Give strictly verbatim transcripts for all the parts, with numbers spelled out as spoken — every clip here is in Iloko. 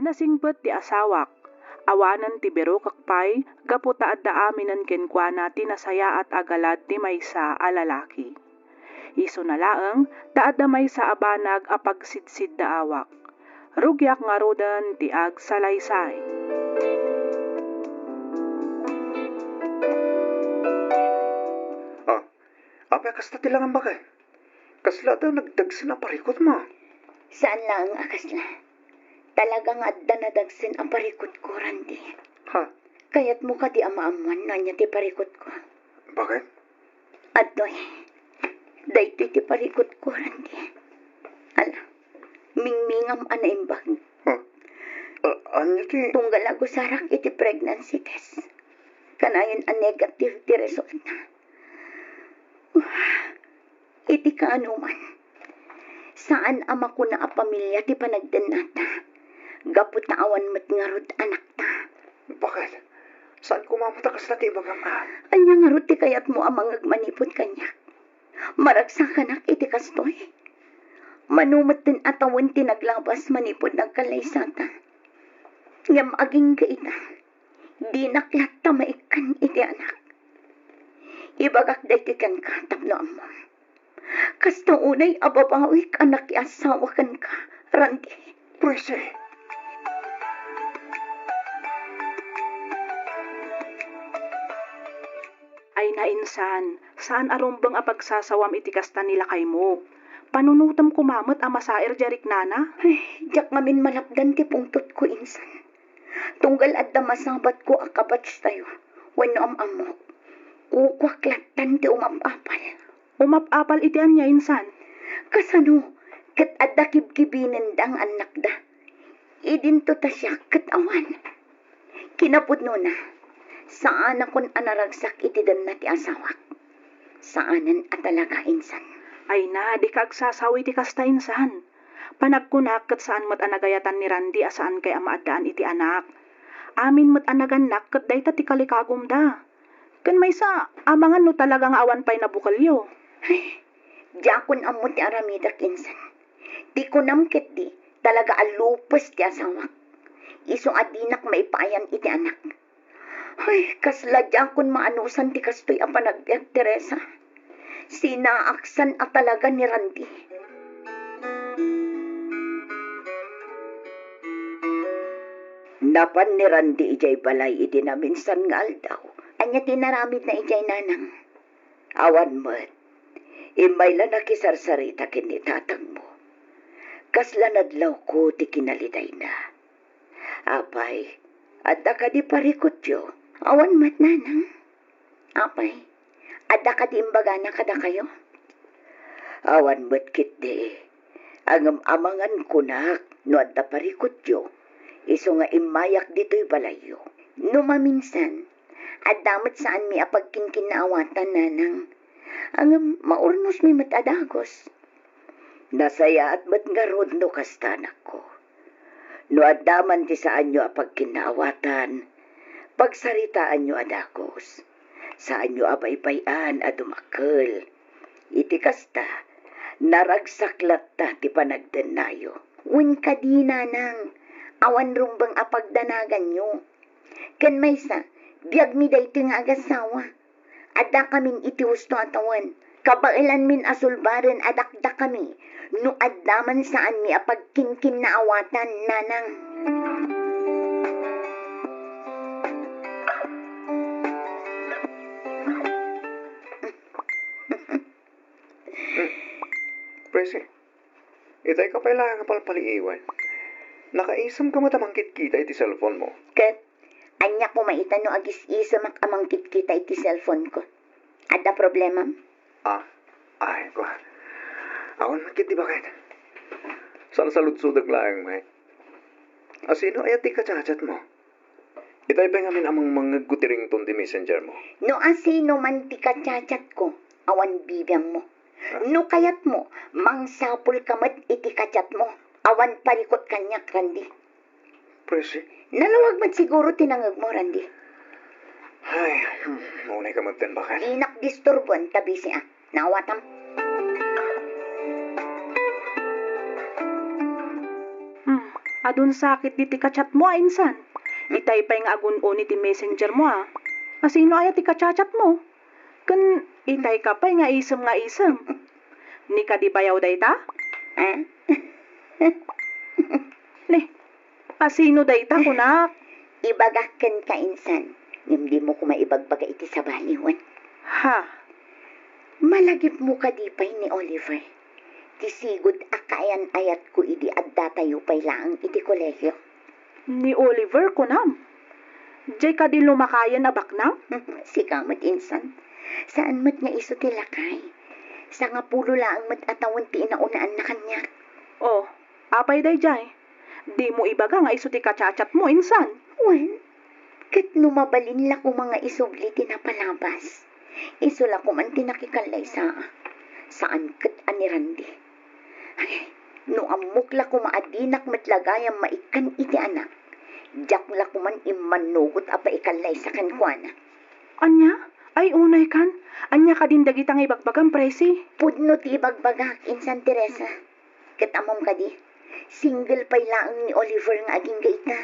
Nasingpet ti asawak. Awanen ti birukek pay gapu ta adda aminen kenkuana ti nasayaat a galad ti maysa a lalaki. Isuna laeng ta adda maysa a banag a pagsidsiddaawak. Rugiak ngaruden ti agsalaysay. Ah, apay a kasta ti langam, baket? Kasla adda nagdagsen a parikutmo? Saan laeng a kasla. Talaga nga adda nadagsen a parikutko, Randy. Ha? Kayatmo kadi a maammuan no ania ti parikutko? Baket? Adtoy. Daytoy ti parikutko, Randy. Ala, mingmingam a naimbag. Ha? Ah, ania ti Tunggal a gusarak iti pregnancy test. Kanayon a negative ti resulta. Iti kaanoman, saan a makuna a pamilia ti panagdennata, gapu ta awan met ngarud anakta. Baket? Saan koma met a kasla ti ibagam, a? Ania ngarud ti kayatmo a mangngeg manipud kaniak? Maragsakanak iti kastoy? Mano metten a tawen ti naglabas manipud nagkallaysata? Ngem agingga ita, dinak latta maikkan iti anak. Ibagak daytoy kenka tapno ammom. Kasta unay a babawik a nakiasawa kenka, Randy. Prissy! Ay na, insan, saan a rumbeng a pagsasawam iti kasta ni lakaymo. Panunotem koma met a masaer diay riknana. Ay, diak ngamin malapdan ti pungtotko, insan. Tunggal adda masabatko a kabatchtayo wenno am-ammok, kukuak lattan ti umap-apal. Umap-apal iti ania, insan? Kasano ket adda kibkibinenda nga annakda? Idinto ta siak ket awan. Kinapudnona, saanakon a naragsak iti denna ti asawak. Saanen a talaga, insan. Ay na, dika agsasaw iti kasta, insan. Panagkunak ket saan met a nagayatan ni Randy a saankay a maaddaan iti anak. Amin met a nagannak ket dayta ti kalikagumda. Ken maysa, amangan no talaga nga awan pay nabukelyo. Ay, diakon ammo ti aramidek, insan. Ti kunam ketdi, talaga a lupes ti asawak. Isu a dinak maipaayan iti anak. Ay, kasla diakon maanusan ti kastoy a panagbiag, Teresa. Sinaaksan a talaga ni Randy. Napan ni Randy idiay balay idi naminsan nga aldaw. Ania ti inaramidna idiay, nanang? Awan met. Immay la nakisarsarita ken ni tatangmo. Kasla nadlawko ti kinalidayna. Apay, adda kadi parikutyo? Awan met, nanang. Apay, adda kadi imbagana kadakayo? Awan met ketdi. Ngem amangan kunak no adda parikutyo, isu nga immayak ditoy balayyo. No maminsan, adda met saanmi a pagkinkinnaawatan, nanang. Ngem maurnosmi met a dagus. Nasayaat met ngarud no kasta, anakko. No adda man ti saanyo a pagkinnaawatan, pagsaritaanyo a dagus. Saanyo a baybay-an a dumakkel. Iti kasta, naragsak latta ti panagdennayo. Wen kadi, nanang, awan rumbeng a pagdanaganyo. Ken maysa, biagmi daytoy nga agassawa. Addakamin iti husto a tawen. Kabaelanmin a sulbaren a dakdakami no adda man saanmi a pagkinkinnaawatan, nanang. Presi, itay ka pay laeng a palpaliiwen. Nakaisem ka met a mangkitkita iti cellphone mo. Ket, ania koma ita no agis-isemak a mangkitkita iti cellphone ko? Adda problemam? Ah, ay, kua. Awan met ketdi baket. Salsaludsodek laeng met. A sino aya ti ka-chat-chat mo? Itay pay ngamin a mangmangngegko ti ringtone ti messenger mo. No a sino man ti ka-chat-chat ko, awan bibiangmo. Ah. No kayatmo, mangsapul ka met iti ka-chat mo. Awan parikut kaniak, Randy. Presi? Nalawag met siguro ti nangngegmo, Randy. Ay, hmm, unay ka met ten, baket. Dinak disturboen ta busy, ah. Naawatam. Hmm, Adun sakit diti ka-chat mo a insan. Itay pay nga agun-on iti messenger mo a. A sino aya ti ka-chat mo? Ken itay ka pay nga isem nga isem. Ni kadi bayaw dayta? Ah? Ni, a sino dayta, kunak? Ibagak kenka insan, ngem dimo koma ibagbaga iti sabaliwen. Ha? Malagipmo kadi pay ni Oliver? Ti sigud a kaayan-ayatko idi addatayo pay laeng iti kolegio. Ni Oliver, kunam? Diay kadi lumakayen a baknang? Sika met insan. Saan met nga isu ti lakay. Sangapulo laeng met a tawen ti inaunaan na kaniak. Oh, apay daydiay? Dimo ibaga nga isu ti ka-chat-chat mo, insan? Wen, ket no mabalin la koma nga isubli ti napalabas, isu la koman ti nakikallaysa. Saan ket a ni Randy. Ay, no ammok la koma a dinak met la gayam maikkan iti anak, diak la koman immannugot a paikallaysa kenkuana. Ania? Ay, unay kan. Ania kadin dagita nga ibagbagam, Presi? Pudno ti ibagbagak, Insan Teresa. Ket ammom kadi, single pay laeng ni Oliver nga agingga ita.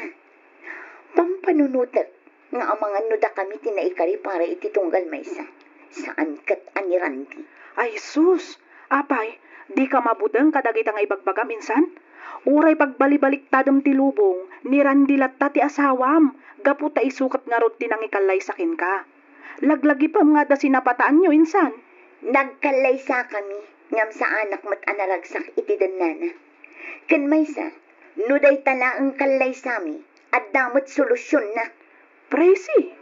Pampanunotek nga amangan no dakami ti naikari para iti tunggal maysa. Saan ket a ni Randy. Ay sus! Apay, dika mabuteng kadagita nga ibagbagam, insan? Uray pagbalibaliktadem ti lubong, ni Randy latta ti asawam, gapu ta isu ket ngarud ti nangikallaysa kenka. Laglagipem nga adda sinapataanyo, insan. Nagkallaysakami, ngem saanak met a naragsak iti dennana. Ken maysa, no dayta laeng kallaysami, adda met solusionna. Presi!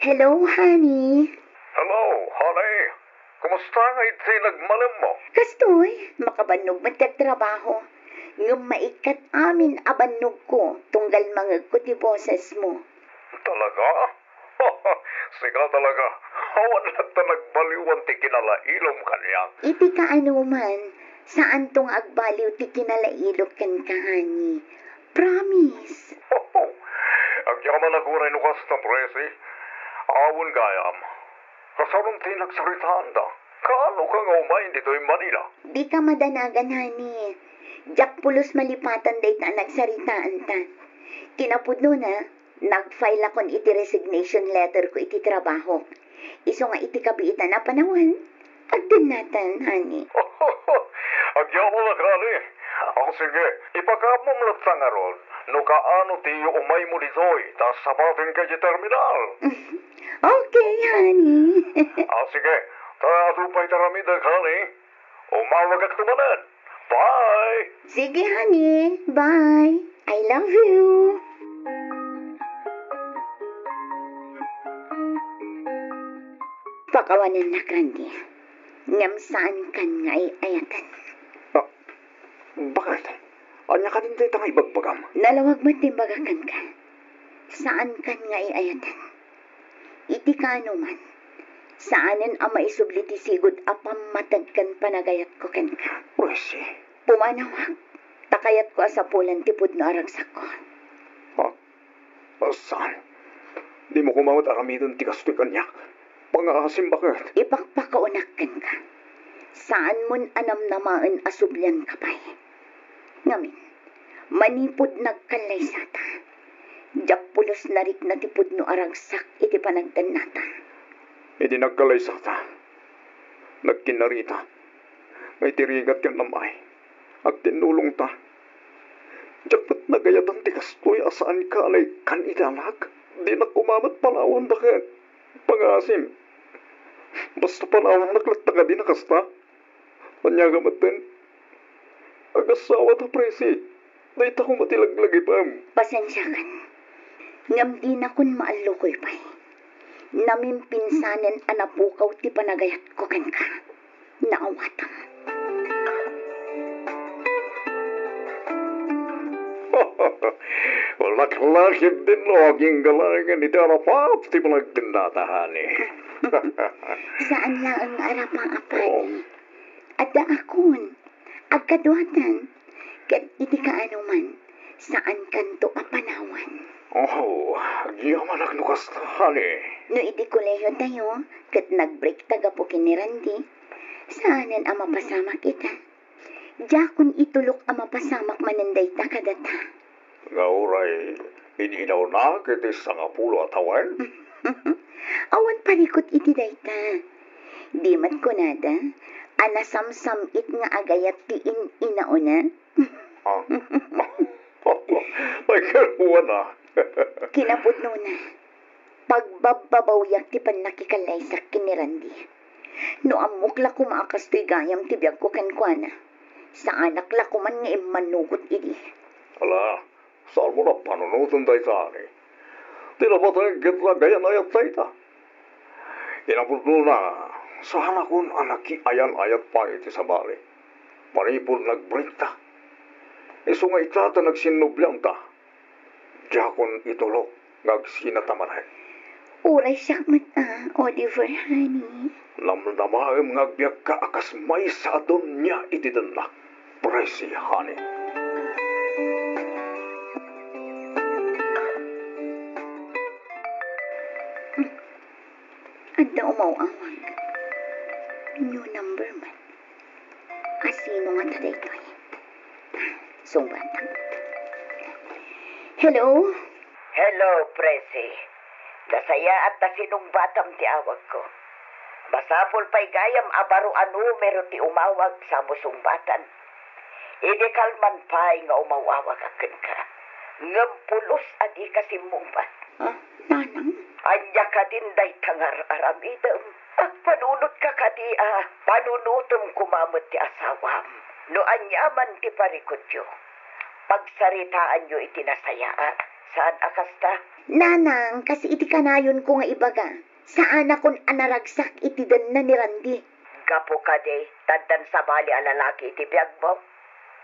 Hello, honey. Hello, honey. Kumusta nga idi nagmalemmo? Kastoy, makabannog met ti agtrabaho. Ngem maikkat amin a bannogko, tunggal mangegko ti bosesmo. Talaga? Sika talaga. Awan latta nagbaliwan ti kinalailom kaniak. Iti kaanoman, saanto nga agbaliw ti kinalailok kenka, honey. Promise. Agyamanak uray no kasta, Presi. Awan gayam. Kasano ti nagsaritaanda? Kaano ka nga umay ditoy Manila? Dika madanagan, honey. Diak pulos malipatan dayta a nagsaritaanta. Kinapudnona, nag-file akon iti resignation letter ko iti trabaho. Isu nga iti kabiitan a panawen, agdennatan, honey. Agyamanak, honey. O, sige, ipakaammo latta ngarud no kaano ti umaymo ditoy ta sabatenka iti terminal. Okay, honey. O, sige, ta adu pay ti aramidek, honey. Umawagakto manen. Bye! Sige, honey. Bye. I love you. Pakawanennak, Randy. Ngem saankan nga ay-ayaten. Ah, bakit? Ania kadin dayta nga ibagbagam? Nalawag met ti imbagak kenka. Saankan nga ay-ayaten. Iti kaanoman, saanen a maisubli ti sigud a pammateg ken panagayatko kenka. Presi. Pumanawak, ta kayatko a sapulan ti pudno a ragsakko. Ha? Ah, saan? Dimo koma met aramiden ti kastoy kaniak. Pangaasim, baket. Ipakpakaunak kenka. Saanmon a namnamaen a sublianka pay. Ngamin, manipud nagkallaysata, diak pulos narikna ti pudno a ragsak iti panagdennata. Idi nagkallaysata, nagkinnarita, nga iti rigat ken namay, agtinnulongta. Diak met nagayatan ti kastoy a saanka a naikkan iti anak. Dinak koma met panawan, baket. Pangaasim. Basta panawannak latta kadin a kasta. Ania nga metten? Agassawa ta, Presi. Dayta koma ti laglagipem. Pasensiakan. Ngem dinakon maallukoy pay. Namimpinsanen a napukaw ti panagayatko kenka. Naawatam. Laklakip din no aginggalangen iti arapat ti panagdennata, honey. Saan laeng nga arapaap, honey. Oh. Adda akon. Agkaduatan. Ket iti kaanoman, saankanto a panawan. Oh, agyamanak no kasta, honey. No iti kolehiyotayo, ket nag-breakta gapu ken ni Randy, Saanen a mapasamak ita. Diakon itulok a mapasamak manen dayta kadata. Nga uray in-inawnak iti sangapulo a tawen? Awan parikut iti dayta. Di met kunada a nasamsam-it nga agayat ti in-inauna? Ah. Ay, karuana. Kinapudnona, pagbabbabawiak ti pannakikallaysak ken ni Randy. No ammok la koma a kastoy gayam ti biagko kenkuana, saanak la koman nga immanugot idi. Ala, saan mo la panunoten dayta, ani? Ti napateg ket la gayan-ayat dayta. Kinapudnona, saanakon a nakiayan-ayat pay iti sabali. Manipud nagbrenta. Isu nga ita ta nagsinnobianta. Diakon itulok nga agsinata manen. Uray siak met a, Oliver, honey. Namnamaem nga agbiagka a kas maysa a donia iti dennak. Presi, honey. Adda umaw-awag. New number man. A sino ngata daytoy? Sungbatam. Hello? Hello, Presi. Nasayaat ta sinungbatam ti awagko. Masapul pay gayam a baro a numero ti umawag sa mo sungbatan. Idi kalman pay nga umaw-awagak kenka, ngem pulos a dika simmungbat. Ah, nanang? Ania kadin dayta nga ar-aramidem? Agpanunotka kadi a panunotem koma met ti asawam no aniaman ti parikutyo? Pagsaritaanyo iti nasayaat, saan a kasta? Nanang, kas iti kanayonko nga ibaga, saanakon a naragsak iti denna ni Randy. Gapu kadi ta addan sabali a lalaki iti biagmo?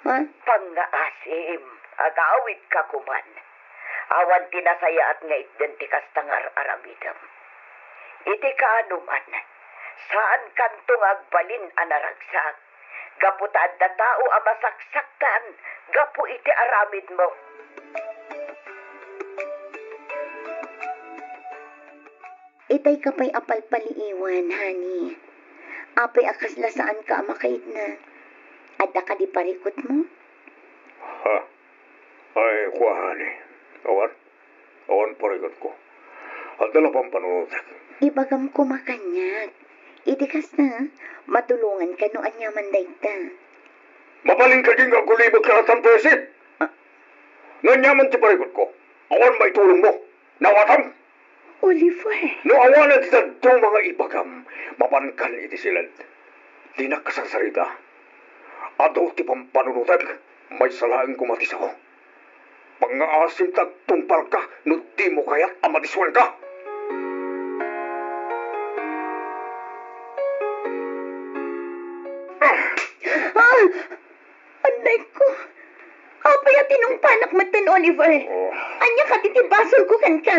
Ha? Pangngaasim, agawidka koman. Awan ti nasayaat nga itden ti kasta nga ar-aramidem. Iti kaanoman, saankanto nga agbalin a naragsak, gapu ta adda tao a masaksakkan gapu iti aramidmo. Itay ka pay a palpaliiwan, honey. Apay a kasla saanka a makaidna? Adda kadi parikutmo? Ha? Ay, kua, honey. Awan. Awan parikutko. Adda la pampanunotek. Ibagam koma kaniak. Iti kasta, matulonganka no aniaman dayta. Mabalin kadi nga agulibek laeng, Presi? Ah. No aniaman ti parikutko, awan maitulongmo. Nawatam? Oliver. No awanen ti dadduma nga ibagam, mapankan iti siled. Dinak kasarsarita. Adu ti pampanunotek, maysa laeng koma ti sao. Pangngaasim ta agtungpalka no dimo kayat a madiswelka. Ah! Annayko, apay a tinungpanak metten, Oliver? Oh. Ania kadi ti basolko kenka?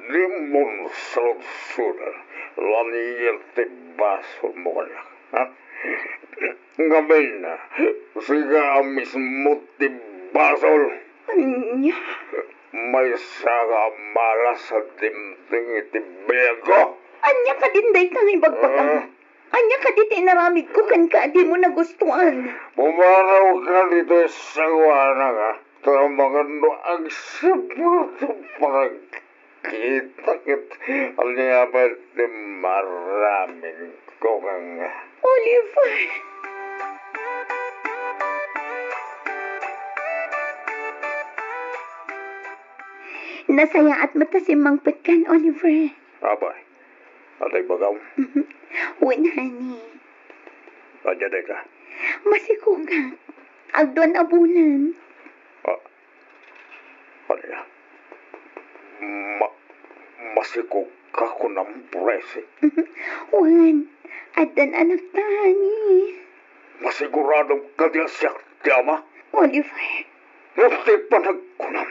Dimon sarudsodan, lanier ti basolmo kaniak, ha? Ngamin, sika a mismo ti basol. Ania? Maysa nga malas a dimteng iti biagko. Ania kadin dayta nga ibagbagam? Ah? Ania kadi ti inaramidko kenka a dimo nagustuan? Pumanawka ditoy sangoanak, a? Ta amangan no agsipud ti panagkita ket ania pay ti maaramidko kenka. Oliver! Nasayaat met ta simmangpetkan, Oliver. Apay, adda ibagam? Wen, honey. Ania dayta? Masikogak. Agduan a bulan. Ah, ania? Ma-, masikogka kunam, Presi? Wen, addan anakta, honey. Masiguradom kadi a siak ti ama? Oliver. No ti panagkunam,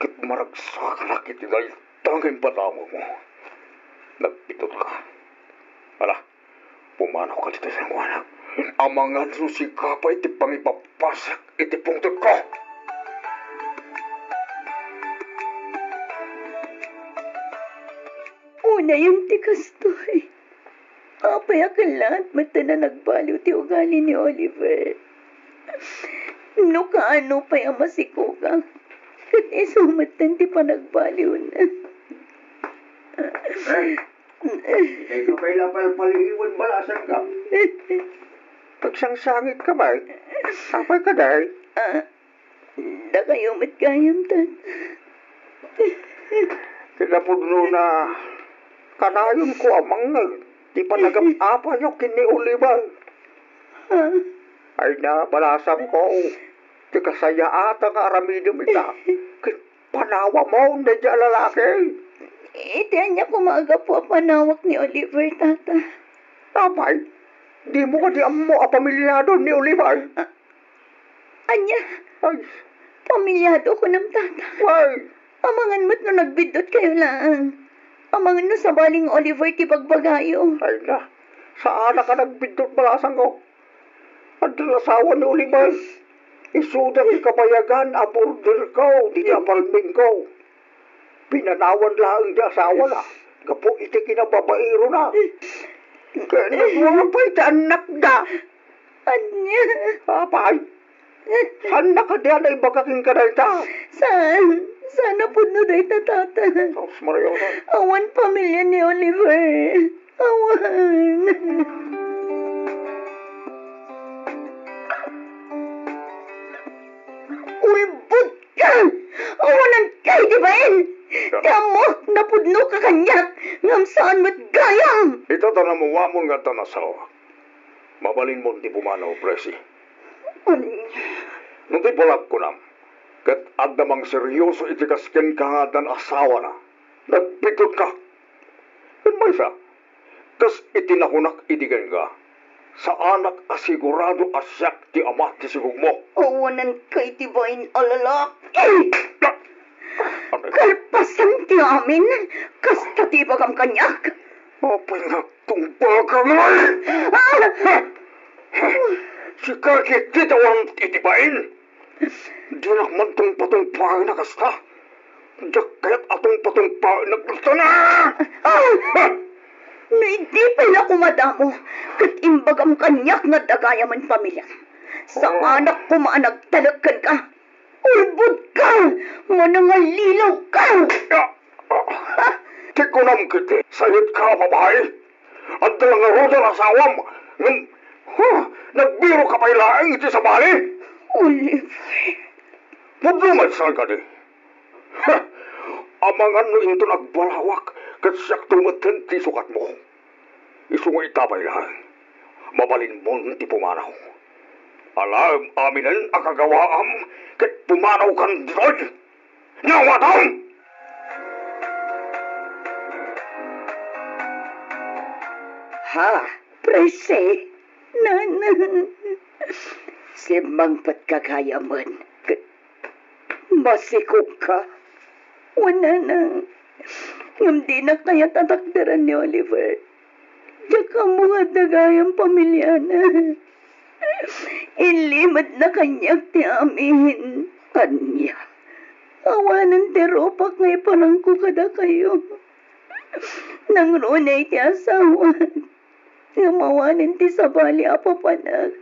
ket maragsakanak iti dayta nga impatamagmo. Nagpitutka. Ala, pumanawka ditoy sangoanak. Amangan no sika pay ti pangipapasak iti pungtotko. Unayen ti kastoy. Apay a kellaat metten a nagbaliw ti ugali ni Oliver? No kaano pay a masikogak, ket isu metten ti panagbaliwna. Eh, dayta pay la palpaliiwen, balasangko. Agsangsangitka pay? Apay kadi? Ah, dakayo met gayam, Tata. Kinapudnona, kanayonko a mangngeg ti panagap-apayo ken ni Oliver. Ah. Ay na, balasangko, ti kasayaatan nga aramidem ita, ket panawamon daydi a lalaki. Iti ania koma a gapu a panawak ni Oliver, Tata? Apay, dimo kadi ammo a pamilyado ni Oliver? Ah, ania? Ay. Pamilyado kunam, Tata? Ay. Amangan met no nagbiddutkayo laeng. Amangan no sabali nga Oliver ti bagbagayo. Ay na, saanak a nagbiddut, balasangko. Adda asawa ni Oliver. Isuda ti kabayagan a borderko ditoy apartmentko. Pinanawan laeng ti asawana gapu iti kinababaerona. Ken nagwapa iti annakda. Ania? Apay, saannak kadi a naibaga kenka dayta? Saan? Saan a pudno dayta, Tata? Sus, Maria. Awan pamilia ni Oliver. Awan. Ulbodka! Awananka iti bain! Ti ammo, napudnoka kaniak, ngem saan met gayam! Ita ta namuamon nga adda asawa. Mabalinmon ti pumanaw, Presi. Ania? No ti balag kunam, ket adda mangseryoso iti kas kenka nga addan asawana, nagbiddutka. Ken maysa, kas iti nakunak idi kenka, saanak a sigurado a siak ti ama ti sigogmo. Awananka iti bain a lalaki! Kalpasan ti amin, kasta ti ibagam kaniak. Apay nga agtungbagam, ay? Ah! Sika ketdi ti awan iti bain. Dinak man tungpatungpaen a kasta. Diak kayat a tungpatungpaen a kasta na! Ah! No idi pay la koma damo, ket imbagam kaniak nga adda gayamen pamiliam. Saanak koma a nagtalek kenka. Ulbodka! Manangalilawka! Ah, ah, ti kunam ketdi, sayetka a babai. Adda la ngaruden asawam, ngem, ha, nagbiroka pay laeng iti sabali? Oliver. Pudno met saan kadi? Ha! Amangan no inton agbalawak, ket siakto metten ti sukatmo. Isu nga ita pay laeng, mabalinmon ti pumanaw. Alaem aminen a kagawaam, ket pumanawkan ditoy. Naawatam! Ha, Presi, Nanang. Simmangpetka gayamen, ket masikogka. Wen, Nanang, ngem dinak kayat a takderen ni Oliver. Diak ammo nga adda gayam pamiliana. Inlimedna kaniak ti amin. Ania? Awanen ti rupak nga iparangko kadakayo. Nangruna iti asawak. Ngem awanen ti sabali a papanak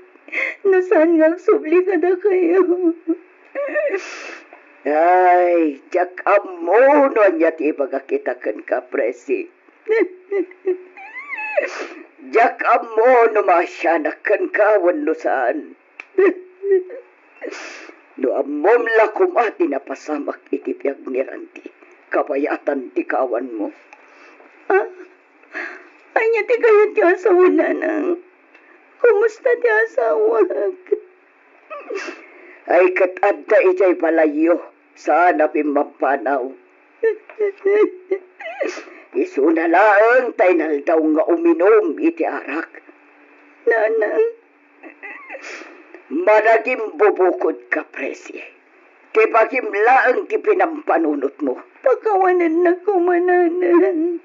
no saan nga agsubli kadakayo. Ay, diak ammo no ania ti ibagak ita kenka, Presi. Diak ammo no maasianak kenka wenno saan. No ammom la koma ti napasamak iti biag ni Randy, kabayatan ti kaawanmo. Ah, ania ti kayat ti asawa, Nanang? Kumusta ti asawak? Ay, ket adda idiay balayyo, saan a pimmampanaw. Isuna laeng ta inaldaw nga uminum iti arak. Nanang, managimbubukodka, Presi. Ti bagim laeng ti pinampanunotmo. Pakawanennak koma, Nanang.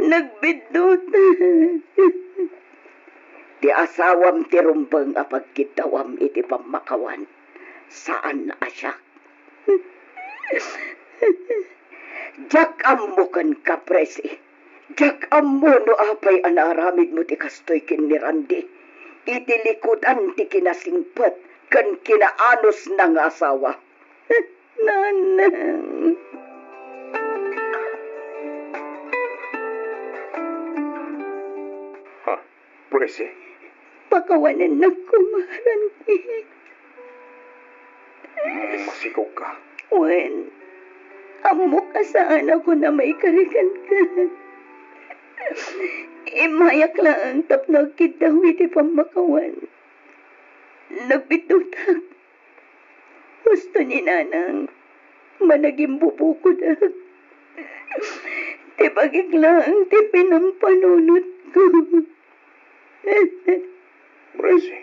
Nagbiddut. Ti asawam ti rumbeng a pagkiddawam iti pammakawan. Saan a siak. Diak ammo kenka, Presi. Diak ammo no apay a naaramidmo ti kastoy ken ni Randy iti likudan ti kinasingpet ken kinaanusna nga asawa. Nanang. Ha, Presi? Pakawanennak koma, Randy. Masikog ka. Wen, ammok a saan a kunam a ikarikan ka. Immayak laeng tapno agkiddaw iti pammakawan. Nagbiddutak. Husto ni Nanang, managimbubukodak. Ti bagik laeng ti pinampanunotko. Presi.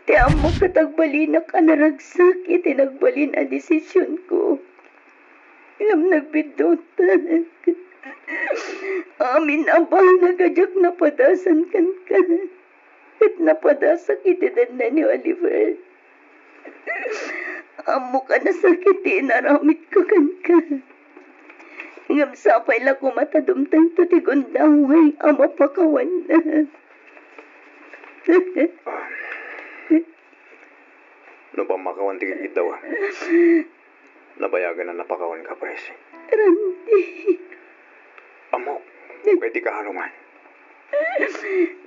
Ti ammok ket agbalinak a naragsak iti nagbalin a desisionko. Ngem nagbiddutak. Amin a banag a diak napadasan kenka. Ket napadasak iti denna ni Oliver. Ammok a nasakit ti inaramidko kenka. Ngem sapay la koma ta dumtengto ti gundaway a mapakawanna. No pammakawan ti kikiddaw, nabayagan a napakawan ka, Presi. Randy. Ammok, ket di kaano man.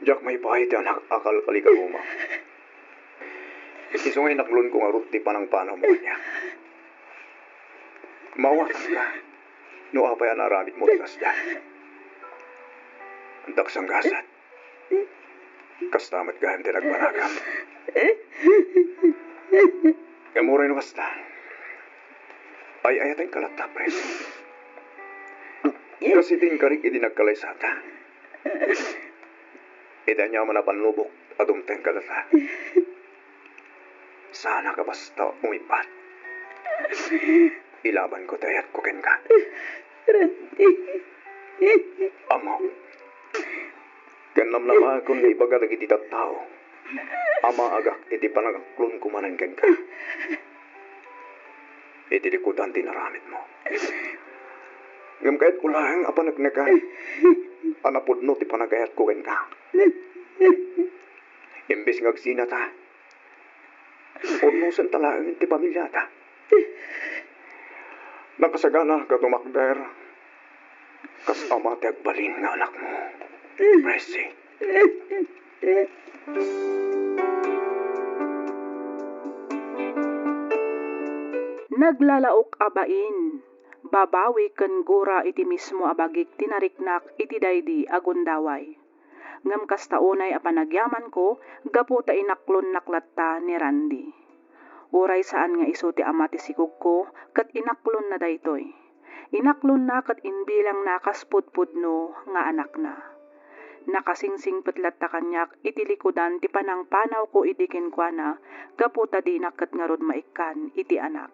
Diak maipaay ti anak a kalkali ka koma. Isu nga inaklonko ngarud ti panangpanaw mo kaniak. Maawatanka no apay a naaramidmo ti kasdiay. Anta kasanggasat. Kasta met gayam ti nagbanagam. Ngem uray no kasta, ay-ayatenka latta, Pres. Kas iti inkarik idi nagkalaysata. Iti aniaman a pannubok a dumteng kadata. Saanak a basta umibbat. Ilabanko ti ayatko kenka. Randy. Ammok. Ken namnamaekon nga ibaga dagiti tattao a maagak iti panangaklonko manen kenka. Iti likudan ti inaramidmo. Ngem kayatko laeng a paneknekan a napudno ti panagayatko kenka. Imbes nga agsinata, purnosenta laeng ti pamiliata. Nakasagana ka tumakder kas ama ti agbalin nga anakmo, Presi. Naglalaok a bain, babawi ken gura iti mismo a bagik ti nariknak iti daydi a gundaway. Ngem kasta unay a panagyamanko gapu ta inaklonnak latta ni Randy. Uray saan nga isu ti ama ti sikogko, ket inaklonna daytoy. Inaklonna ket imbilangna kas pudpudno nga anakna. Nakasingsingpet latta kaniak iti likudan ti panangpanawko idi kenkuana gapu ta dinak ket ngarud maikkan iti anak.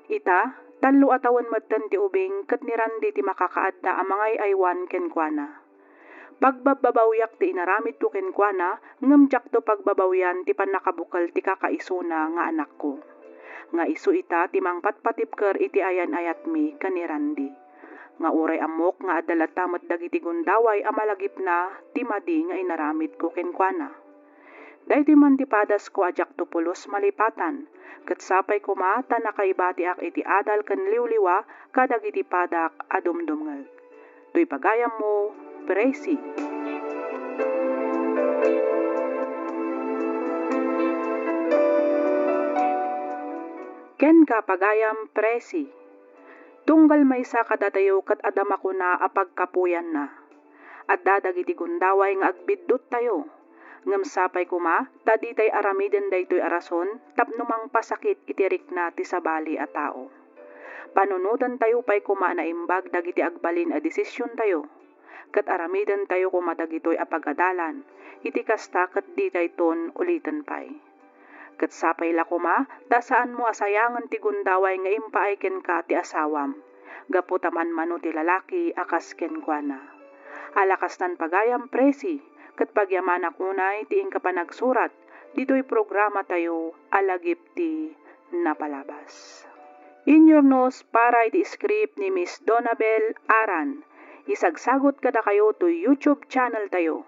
Ita, tallo a tawen metten ti ubing ket ni Randy ti makakaadda a mangay-aywan kenkuana. Pagbabbabawiak ti inaramidko kenkuana, ngem diakto pagbabawian ti pannakabukel ti kakaisuna nga anakko. Nga isu ita ti mangpatpatibker iti ayan-ayatmi ken ni Randy. Nga uray ammok nga adda latta met dagiti gundaway a malagipna ti madi nga inaramidko kenkuana. Daytoy man ti padasko a diakto pulos malipatan, ket sapay koma ta nakaibatiak iti adal ken liwliwa kadagiti padak a dumdumngeg. Toy pagayammo, Presi. Kenka pagayam, Presi. Tunggal maysa kadatayo ket adda makuna a pagkapuyanna. Adda dagiti gundaway nga agbidduttayo. Ngem sapay koma ta ditay aramiden daytoy a rason tapno mangpasakit iti rikna ti sabali a tao. Panunotentayo pay koma a naimbag dagiti agbalin a desisiontayo, ket aramidentayo koma dagitoy a pagadalan, iti kasta ket ditayton uliten pay. Ket sapay la koma ta saanmo a sayangen ti gundaway nga impaay kenka ti asawam, gapu ta manmano ti lalaki a kas kenkuana. Ala kastan pagayam, Presi, ket pagyamanak unay ti inka panagsurat ditoy programatayo a Lagip ti Napalabas. Inyurnos para iti script ni Miss Donabel Aran, isagsagut kadakayo toy YouTube channel tayo.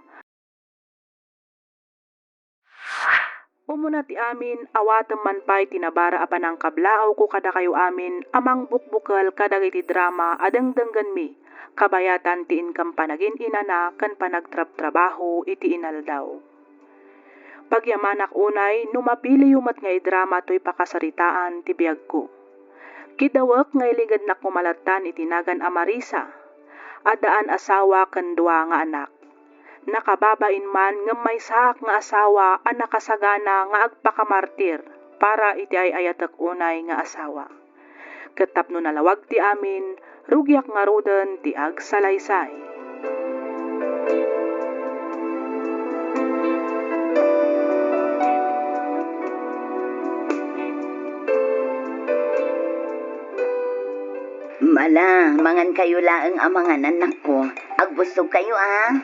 Umuna ti amin, awatem man pay ti nabara a panangkablaawko kadakayo amin a mangbukbukel kadagiti drama a dengdenggenmi, kabayatan ti inkam panagin-inana ken panagtrabtrabaho iti inaldaw. Pagyamanak unay no mapiliyo met nga idrama toy pakasaritaan ti biagko. Kidawek nga iligednak koma lattan iti nagan a Marisa. Addaan asawa ken dua nga anak. Nakababain man ngem maysaak nga asawa a nakasagana nga agpakamartir para iti ay-ayatek unay nga asawa. Ket tapno nalawag ti amin, rugiak ngaruden ti agsalaysay. Mala, mangankayo laeng a mangan, annakko. Agbusogkayo, a.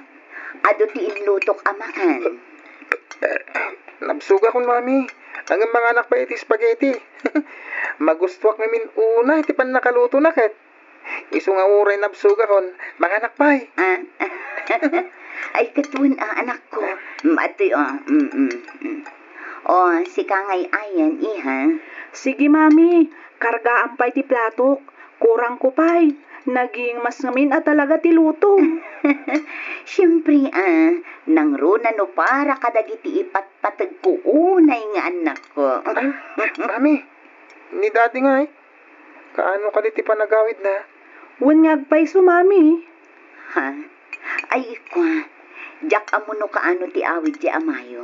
Adu ti inlutok a mangan. Nabsogakon, Mami. Ngem manganak pay iti spaghetti. Magustuak ngamin unay ti pannakalutona ket. Isu nga uray nabsogakon, manganak pay. Ah. Ay, ket wen a, anakko. Mm, adtoy, o. Mm, mm, mm. O, sika ngay ayan, iha. Sige, Mami. Kargaam pay ti platok. Kurangko pay. Naging mas ngamin a talaga ti luto. Siempre, a. Nangruna no para kadagiti ipatpategko unay nga annakko. Ah, Mami, ni Daddy ngay, kaano kadi ti panagawidna? Wen nga agpayso, Mami. Ha? Ay, kua, diak ammo no kaano ti awid ti amayo.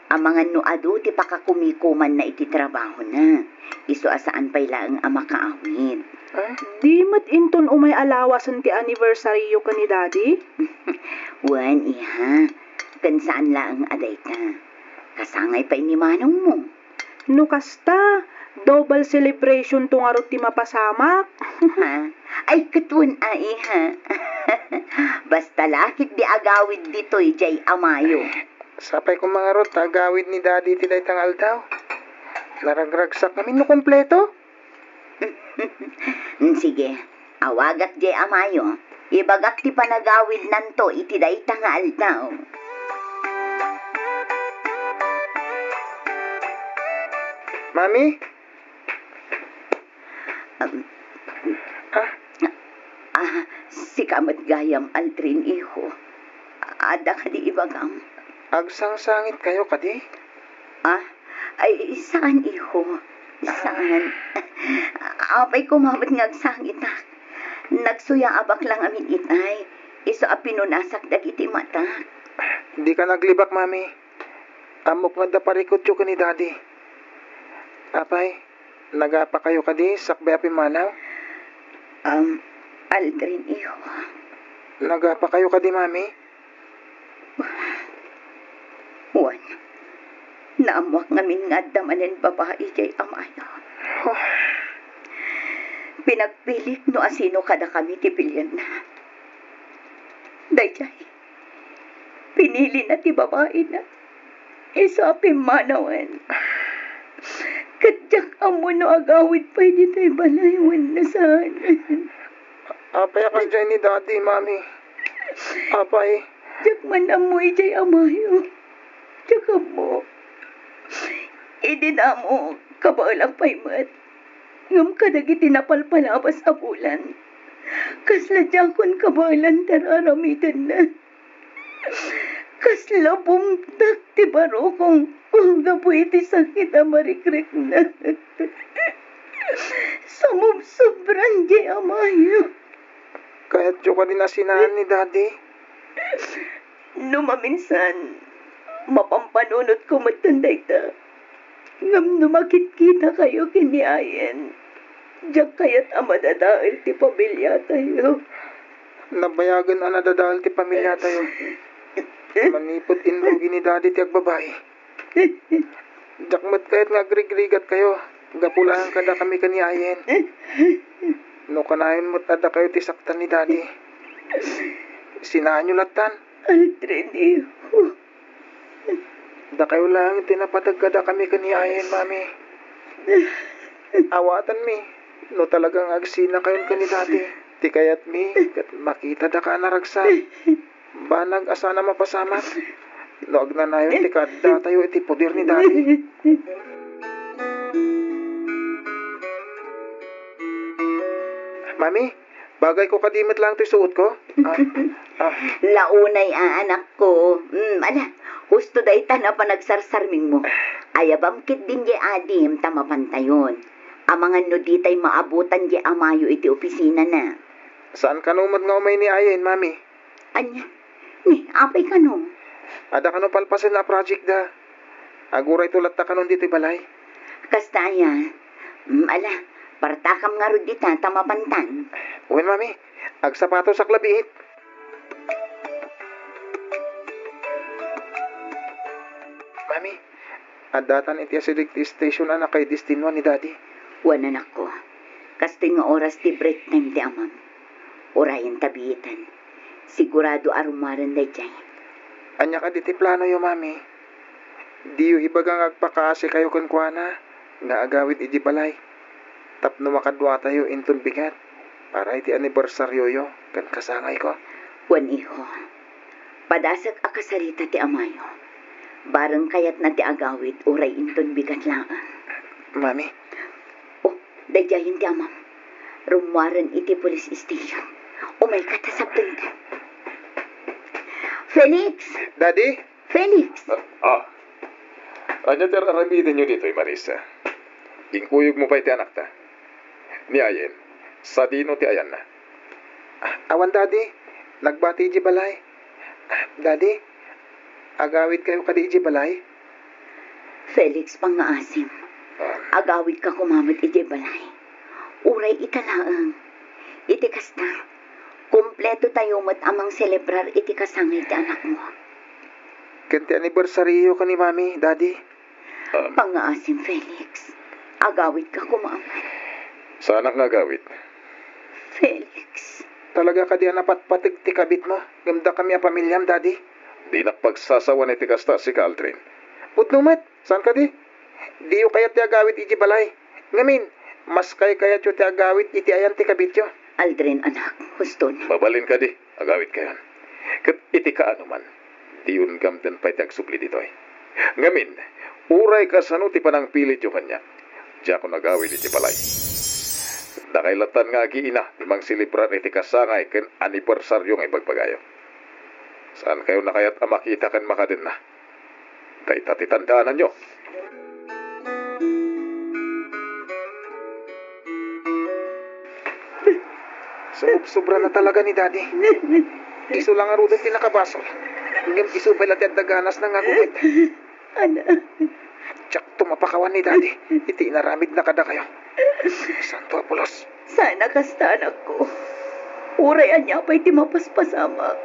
Amangan no adu ti pakakumikumanna iti trabahona. Isu a saan pay laeng a makaawid. Ah? Di met inton umay a lawasen ti anniversaryo ken ni Daddy? Wen, iha. Ken saan laeng a dayta. Kasangay pay ni manongmo. No kasta, double celebration to ngarud ti mapasamak. Ha? Ay, ket wen a, iha. Basta la ketdi agawid ditoy diay a Mayo. Sapay koma ngarud ta agawid ni Daddy iti dayta nga aldaw. Naragragsak ngamin no kompleto. Mm, sige, awagak diay a Mayo. Ibagak ti panagawidnanto iti dayta nga aldaw. Mami? Um, ah? Ah, sika met gayam, Aldrin, iho. Adda kadi ibagam? Agsangsangitkayo kadi? Ah? Ay, saan, iho. Saan? Apay koma met nga agsangitak. Nagsuyaabak la ngamin itay. Isu a pinunasak dagiti matak. Dika naglibak, Mami. Ammok nga adda parikutyo ken ni Daddy. Apay, nagapakayo kadi sakbay a pimmanaw? Um, Aldrin, iho. Nagapakayo kadi, Mami? Wen, naammoak ngamin nga adda manen babai diay a Mayo. Huh. Pinagpilik no asino kadakami ti pilienna. Daydiay, pinilina ti babaina. Isu a pimmanawen. Ket diak ammo no agawid pay ditoy balay wenno saan. Apay a kasdiay ni Daddy, Mami? Apay? Diak man ammo idiay a Mayo. Diak ammo. Idi damo, kabaelak pay met. Ngem kadagiti napalpalabas a bulan, kasla diakon kabaelan ti ar-aramidenna. Kasla bumtak ti barukong gapu iti sakit a marikrikna. Sumubsobran diay a Mayo. Kayatyo kadi a sinaan ni Daddy? No maminsan, mapampanunotko metten dayta. Ngem no makitkitakayo ken ni Ayen, diak kayat a madadael ti pamiliatayo. Nabayagen a nadadael ti pamiliatayo. Manipud inrugi ni Daddy ti agbabai. Diak met kayat nga agrigrigatkayo gapu laeng kadakami ken ni Ayen. No kanayon met a dakayo ti saktan ni Daddy, sinaanyo lattan. Aldrin, iho. Dakayo laeng ti napateg kadakami ken ni Ayen, Mami. Awatenmi no talaga nga agsinakayon ken ni Daddy. Ti kayatmi, ket makitadaka a naragsak. Banag a saan a mapasamak no agnanayon ti kaaddatayo iti poder ni Daddy. Mami, bagayko kadi met laeng toy suotko? Ah, ah. Launay a, anakko. Mm, ala, husto dayta a panagsarsarmingmo. Ayabam ketdin diay adim ta mapantayon. Amangan no ditay maabutan diay amayo iti opisinana. Saan kano met nga umay ni Ayen, Mami? Ania? Ni, apay kano? Adda kano palpasen a project da. Agurayto latta kanon ditoy balay. Kasta aya? Mm, ala, partakam ngarud dita ta mapantan. Wen, Mami. Agsapatosak labiit. Mami, addatan iti asideg ti station a nakaidestinua ni Daddy. Wen, anakko. Kastoy nga oras ti break time ti amam. Urayen ta biitan. Sigurado a rummuaren daydiay. Ania kadi ti planoyo, Mami? Diyo ibaga nga agpakaasikayo kenkuana nga agawid idiay balay tapno makaduatayo inton bigat para iti anibersarioyo ken kasangayko. Wen, iho, padasek a kasarita ti amayo. Bareng kayatna ti agawid uray inton bigat laeng. Mami. Oh, daydiayen ti amam. Rummuaren iti police station. Umayka ta sabdengtan. Felix! Daddy? Felix! Ah, ah. Ania ti ar-aramidenyo ditoy, Marisa? Inkuyogmo pay ti anakta. Ni Ayen, sadino ti ayanna? Ah, awan, Daddy. Nagbati idiay balay. Ah, Daddy, agawidkayo kadi idiay balay? Felix, pangngaasim. Ah. Agawidka koma met idiay balay. Uray ita laeng. Iti kasta, kumpleto tayo met a mangselebrar iti kasangay ti anakmo. Ken ti anibersarioyo ken ni Mami, Daddy. Um, pangngaasim, Felix. Agawidka koma met. Saanak nga agawid? Felix. Talaga kadi a napatpateg ti kabitmo ngem dakami a pamiliam, Daddy? Dinak pagsasawan iti kasta, sika, Aldrin. Pudno met. Saan kadi? Diyo kayat ti agawid idiay balay. Ngamin, mas kaykayatyo ti agawid iti ayan ti kabityo. Aldrin, anak, huston. Mabalin kadi, agawidkayon. Ket iti kaano man, diyon gamden pay ti agsubli ditoy. Ngamin, uray kasano ti panangpilityo kaniak, diakon agawid iti balay. Dakay lattan nga agiina ti mangselebrar iti kasangay ken anibersario nga ibagbagayo. Saankayon a kayat a makita ken makadenna. Dayta ti tandaananyo. Sumubsobra na talaga ni Daddy. Isu la ngaruden ti nakabasol. Ngem isu pay la ti adda ganasna nga agumit. Anak. Diakto mapakawan ni Daddy iti inaramidna kadakayo. Santo a pulos. Saan a kasta, anakko. Uray ania pay ti mapaspasamak,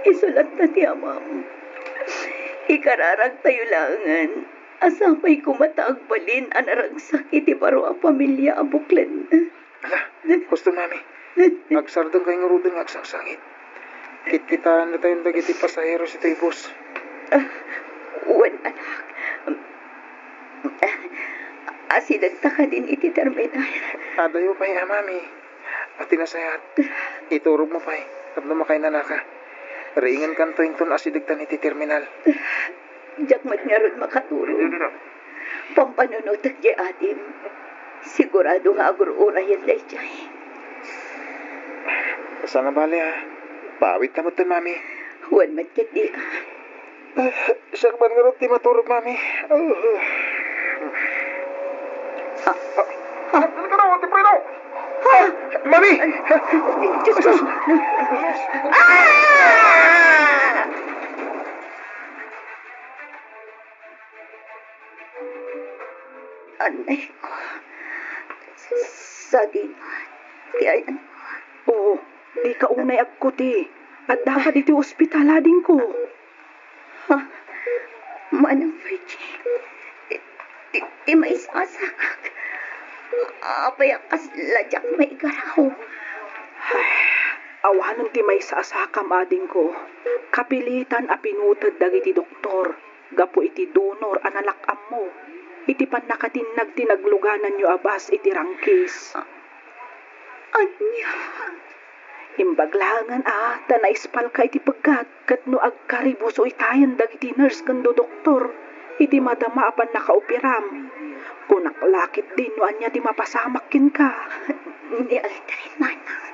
isu latta ti amam. Ikararagtayo laengen a sapay koma ta agbalin a naragsak iti baro a pamilia a buklen. Ala, husto, Mami. Agsardengkayo ngaruden nga agsangsangit. Kitkitaennatayon dagiti pasaheros itoy bus. Ah, wen, anak. Asidegta kadin iti terminal. Adayo pay a, Mami. A, ti nasayaat, iturogmo pay tapno makainanaka. Riingenkanto inton asidegtan iti terminal. Diak met ngarud makaturog. Pampanunotek diay adim. Sigurado nga agur-urayen daydiay. Saan a bale, a. Paawidta metten, Mami. Wen met ketdi, a. Ah, siak man ngarud ti maturog, Mami. Ah. Ah. Ah. Mami! Diyos ko! Ah! Anay ko. Sadino ti ayanmo? Oo, dika unay agkuti. Addaka ditoy ospital, adingko. Ha? Manang Virgie, ti, ti, ti maisasakak. Apay a kasla diak maigaraw? Ay, awanen ti maisasakam, adingko. Kapilitan a pinuted dagiti doktor gapu iti donor a nalak-ammo iti pannakatinnag ti naglugananyo a bus iti Rangkis. A-, ania? Imbag laengen a ta naispalka iti peggat ket no agkaribuso itayen dagiti nurse ken do doktor iti madama a pannakaoperam. Kunak la ketdi no ania ti mapasamak kenka. Ni Aldrin, manang,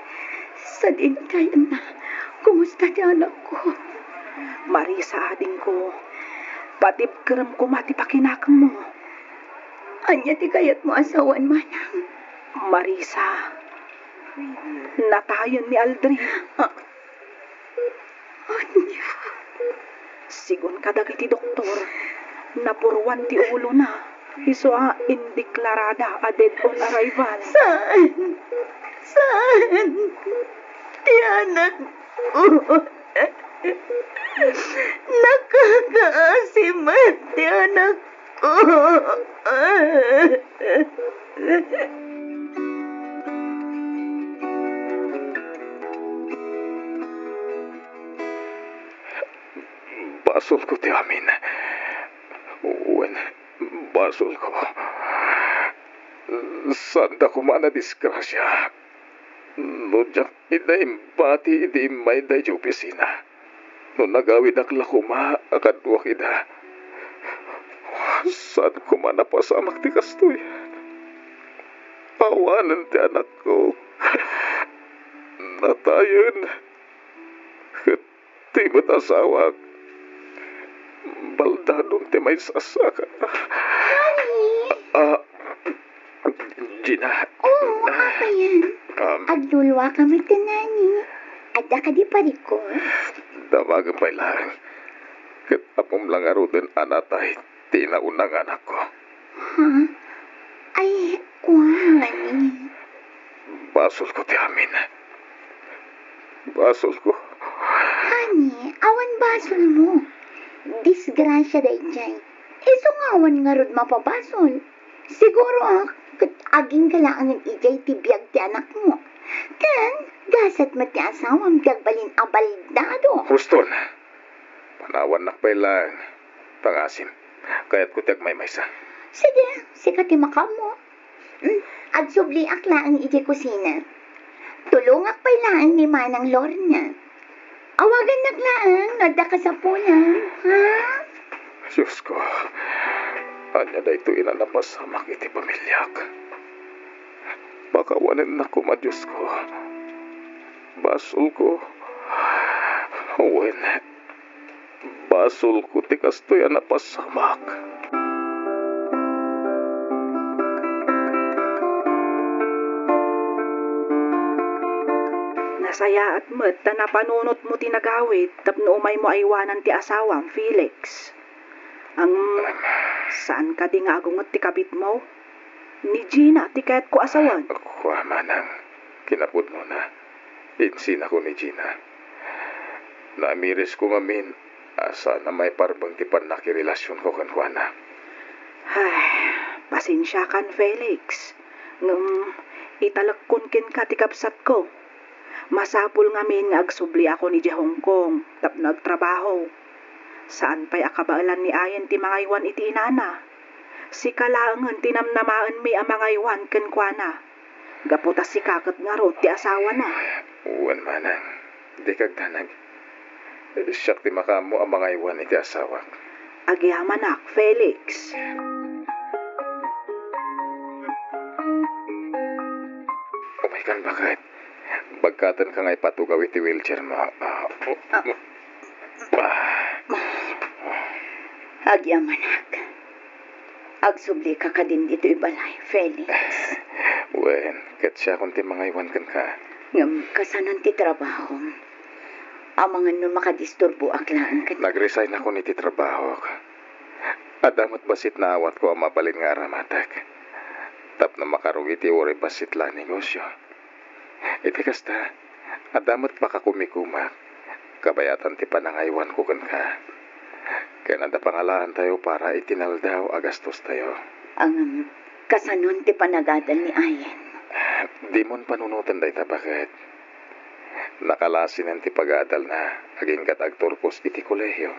sadin kayenna. Kumusta ti anakko? Marisa, adingko, patibkerem koma ti pakinakemmo. Ania ti kayatmo a sawen, manang? Marisa, natayen ni Aldrin. Ah, ania? Sigun kadagiti doktor, napuruan ti ulona, isu a indeklarada a dead on arrival. Saan? Saan? Ti anakko. Nakakaasi met ti anakko. Basolko ti amin. Wen, basolko. Saanda koma a nadisgrasia. No diak ida imbati idi immay daydiay opisina. No nagawidak la koma a kaduak ida. Saan koma napasamak ti kastoy. Awanen ti anakko. Natayen. Ket ti met asawak, baldadon ti maisasaka. Honey! Ah, Gina. Oo, apayen. Um, agluluaka met, honey. Adda kadi parikor? Damagen pay laeng. Ket ammom la ngaruden a natay ti nauna nga anakko. Ha? Ay, kuan. Basolko ti amin. Basolko. Honey, awan basolmo. Disgrasia daydiay. Isu nga awan ngarud mapabasol. Siguro, ah, ket agingga laengen idiay ti biag ti anakmo. Ken, gasat met ti asawam ti agbalin a baldado. Huston. Panawannak pay laeng. Pangasim. Kayatko ti agmaymaysa. Sige, sika ti makaammo. Mm, agsubliak laeng idiay kusina. Tulongak pay laeng ni Manang Lorna. Awagannak laeng no adda kasapulan, ha? Diosko, ania daytoy a napasamak iti pamiliak? Pakawanennak koma, Diosko. Basolko. Wen, basolko ti kastoy a napasamak. Nasayaat met ta napanunotmo ti nagawid tapno umaymo aywanan ti asawam, Felix. Ang, saan kadi nga agunget ti kabitmo? Ni Gina ti kayatko a sawen. Kua, manang, kinapudnona, insinako ni Gina. Naamirisko ngamin a saan a maiparbeng ti pannakirelasionko kenkuana. Ay, pasensiakan, Felix. Ngem italekkon kenka ti kabsatko. Masapul ngamin nga agsubliakon idiay Hong Kong tapno agtrabaho. Saan pay a kabaelan ni Ayen ti mangaywan iti inana. Sika laengen ti namnamaenmi a mangaywan kenkuana. Gapu ta sika ket ngarud ti asawana. Wen, manang, dika agdanag. Siak ti makaammo a mangaywan iti asawak. Agyamanak, Felix. Umaykan, baket. Bagkatenka nga ipatugaw iti wheelchairmo. Ah, oh. Ah. Agyamanak. Agsublika kadin ditoy balay, Felix. Wen, ket siakon ti mangaywan kenka. Ngem kasanon ti trabahom? Amangan no makadisturboak laeng ket. Nag-resignakon iti trabahok. Adda met bassit naawatko a mabalin nga aramatek tapno makarugi ti uray bassit la a negosio. Iti kasta, adda met pakakumikumak, kabayatan ti panangaywanko kenka. Ken adda pangalaantayo para iti naldaw a gastostayo. Ngem kasanon ti panagadal ni Ayen? Dimon panunoten dayta, baket. Nakalasinen ti pagadalna, aginggat agturpos iti kolehio.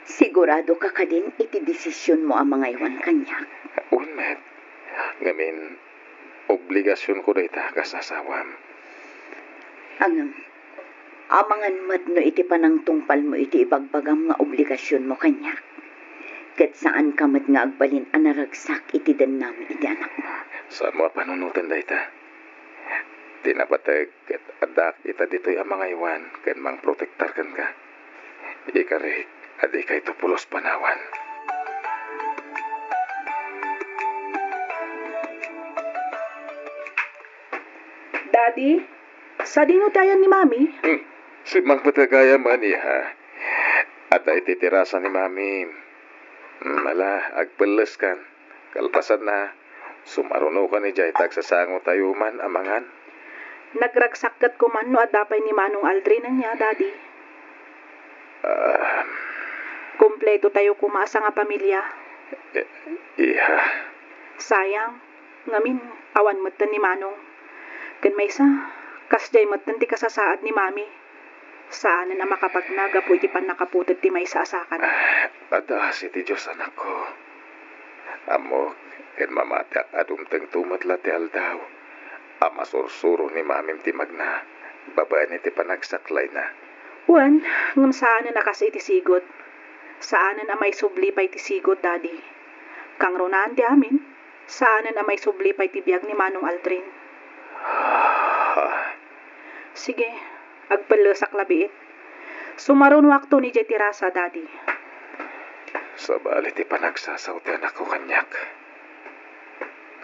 Siguradoka kadin iti desisionmo a mangaywan kaniak? Wen met. Ngamin, obligasionko dayta kas asawam. Ngem, amangan met no iti panangtungpalmo iti ibagbagam nga obligasionmo kaniak, ket saanka met nga agbalin a naragsak iti dennam iti anakmo. Saanmo a panunoten dayta. Ti napateg ket addaak ita ditoy a mangaywan ken mangprotektar kenka. Ikarik a dikayto pulos panawan. Daddy, sadino ti ayan ni Mami? Hmm, simmangpet gayam, iha. Adda iti terasa ni Mami. Hmm, ala, agpelleskan. Kalpasanna, sumarunokan idiay ta agsasangotayo man a mangan. Nagragsak ket koma no adda pay ni Manong Aldrin ania, Daddy. Ah. Kompletotayo koma a sangapamilia. Eh, iha. Sayang, ngamin, awan metten ni Manong. Ken maysa, kasdiay metten ti kasasaad ni Mami. Saanen a makapagna gapu iti pannakaputed ti maysa a sakana. Ah, adda asi ti Dios, anakko. Ammok ken mamatiak a dumtengto met la ti aldaw a masursuro ni Mamim ti magna babaen iti panagsaklayna. Wen, ngem saanen a kas iti sigud. Saanen a maisubli pay ti sigud, Daddy. Kangrunaan ti amin, saanen a maisubli pay ti biag ni Manong Aldrin. Ah. Sige, agpellesak la biit. Sumarunoakton idiay terasa, Daddy. Sabali ti panagsasaw ti anakko kaniak.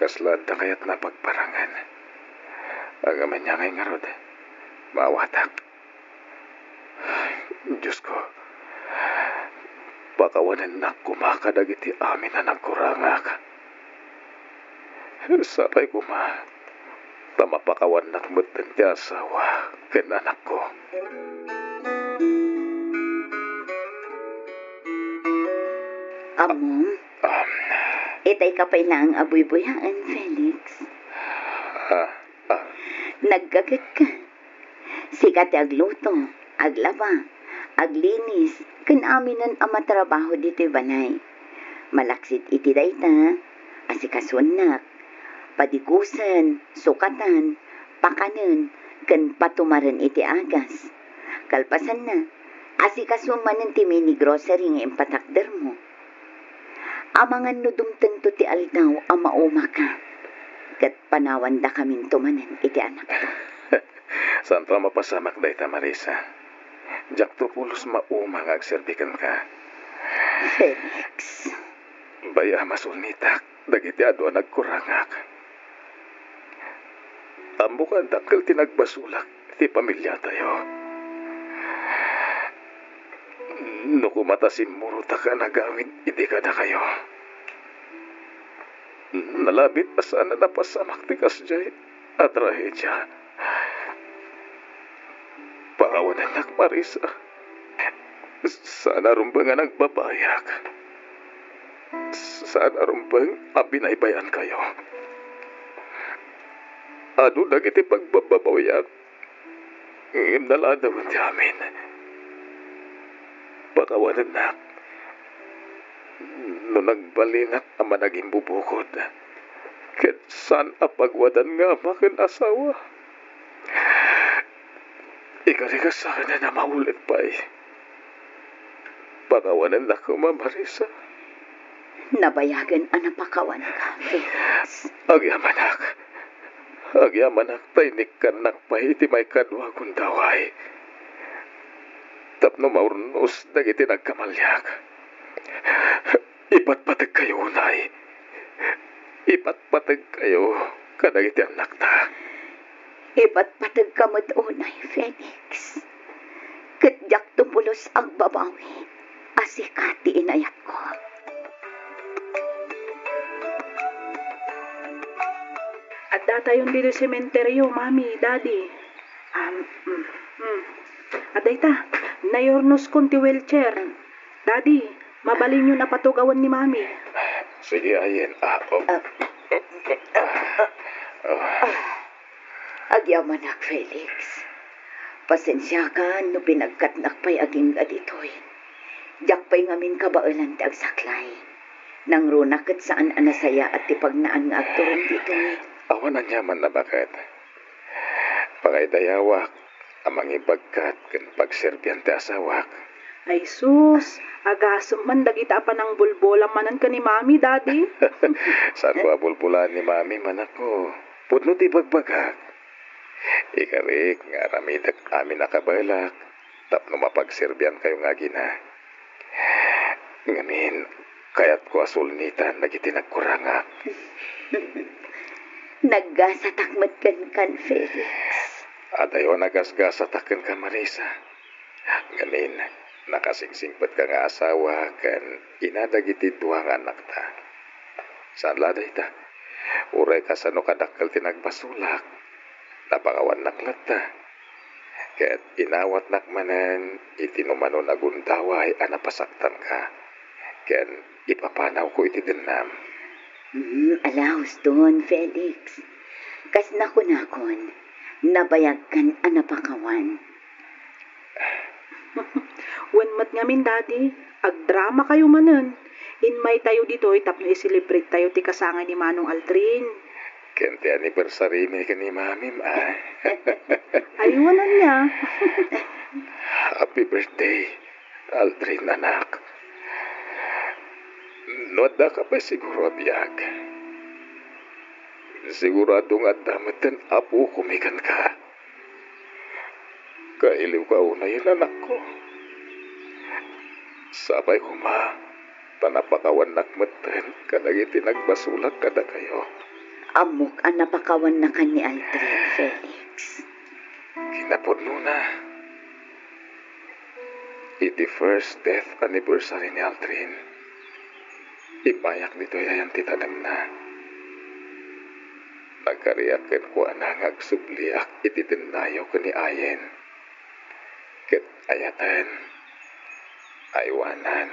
Kasla adda kayatna a pagparangen. Ngem ania ngay ngarud, maawatak. Diosko, pakawanennak koma kadagiti amin a nagkurangak. Sapay koma, ta mapakawannak metten ti asawa ken anakko. Ammom, um, itay ka pay laeng a buybuyaen, Felix. Ah, ah. Naggagetka. Sika ti agluto, aglaba, aglinis, ken aminen a matrabaho ditoy balay. Malaksid iti dayta, asikasuennak, padigusen, sukatan, pakanen, ken patumaren iti agas. Kalpasanna, asikasuem manen ti mini grocery nga impatakdermo. Amangan no dumtengto ti aldaw a maumaka, ket panawandakaminto manen iti anakto. Saanto a mapasamak dayta, Marisa. Diakto pulos mauma nga agserbi kenka. Felix. Bay-am a sulnitak dagiti adu a nagkurangak. Ammok a dakkel ti nagbasolak ti pamiliatayo. No koma ta simmurotak a nagawid idi kadakayo, nalabit a saan a napasamak ti kasdiay a trahedia. Pakawanennak, Marisa. Saan a rumbeng a nagbabayak. Saan a rumbeng a binaybay-ankayo. Adu dagiti pagbababawiak, ngem naladawen ti amin. Pakawanennak no nagbalinak a managimbubukod, ket saan a pagwadan nga ama ken asawa. Ikarikas saanen a maulit pay. Pakawanennak koma, Marisa. Nabayagen a napakawanka, Felix. Agyamanak. Agyamanak ta inikkannak pay iti maikadua a gundaway. Tapno maurnos dagiti nagkamaliak. Ipatpategkayo unay. Ipatpategkayo kadagiti annakta. Ipatpategka met unay, Felix. Ket diakto pulos agbabawi a sika ti inayatko. Addatayon ditoy sementeryo, Mami, Daddy. Um, mm, mm. Adda ita, nayurnoskon ti wheelchair. Daddy, mabalinyon a patugawen ni Mami. Sige, ayen. Ah, oh. Ah. Ah. Agyamanak, Felix. Pasensiakan no pinagkatnak pay agingga ditoy. Diak pay ngamin kabaelan ti agsaklay. Nangrunak ket saan a nasayaat ti pagnaan nga agturong ditoy. Awan aniaman a baket. Pangaydayawak a mangibagkat ken pagserbian ti asawak. Ay sus, agasem man dagita a panangbulbolam manen ken ni Mami, Daddy. Saanko a bulbolaan ni Mami, manakko. Pudno ti ibagbagak. Ikarik nga aramidek amin a kabaelak tapno mapagserbiankayo nga agina. Ngamin, kayatko a sulnitan dagiti nagkurangak. Naggasatak met kenkan, Felix. Adayo a nagasgasatak kenka, Marisa. Ngamin, nakasingsingpetka nga asawa ken ina dagiti dua nga annakta. Saan la dayta? Uray kasano kadakkel ti nagbasolak, napakawannak latta. Ket inawatnak manen iti numanon a gundaway a napasaktanka, ken ipapanawko iti dennam. Hmm, alahuston, Felix. Kas nakunakon, nabayagkan a napakawan. Wen met ngamin, Daddy, agdramakayo manen. Inmaytayo ditoy tapno i-celebrate tayo ti kasangay ni Manong Aldrin. Ken ti anniversary mi ken ni Mamim, a. Aywan ania. Happy birthday, Aldrin, anak. No addaka pay siguro a biag, sigurado nga adda metten apokomi kenka. Kailiwka unayen, anakko. Sapay koma, ta napakawannak metten kadagiti nagbasolak kadakayo. Ammok a napakawannakan ni Aldrin, Felix. Kinapudnona, iti first death anniversary ni Aldrin, immayak ditoy ayan ti tanemna. Nagkariak kenkuana nga agsubliak iti dennayo ken ni Ayen. Ket ayaten, aywanan,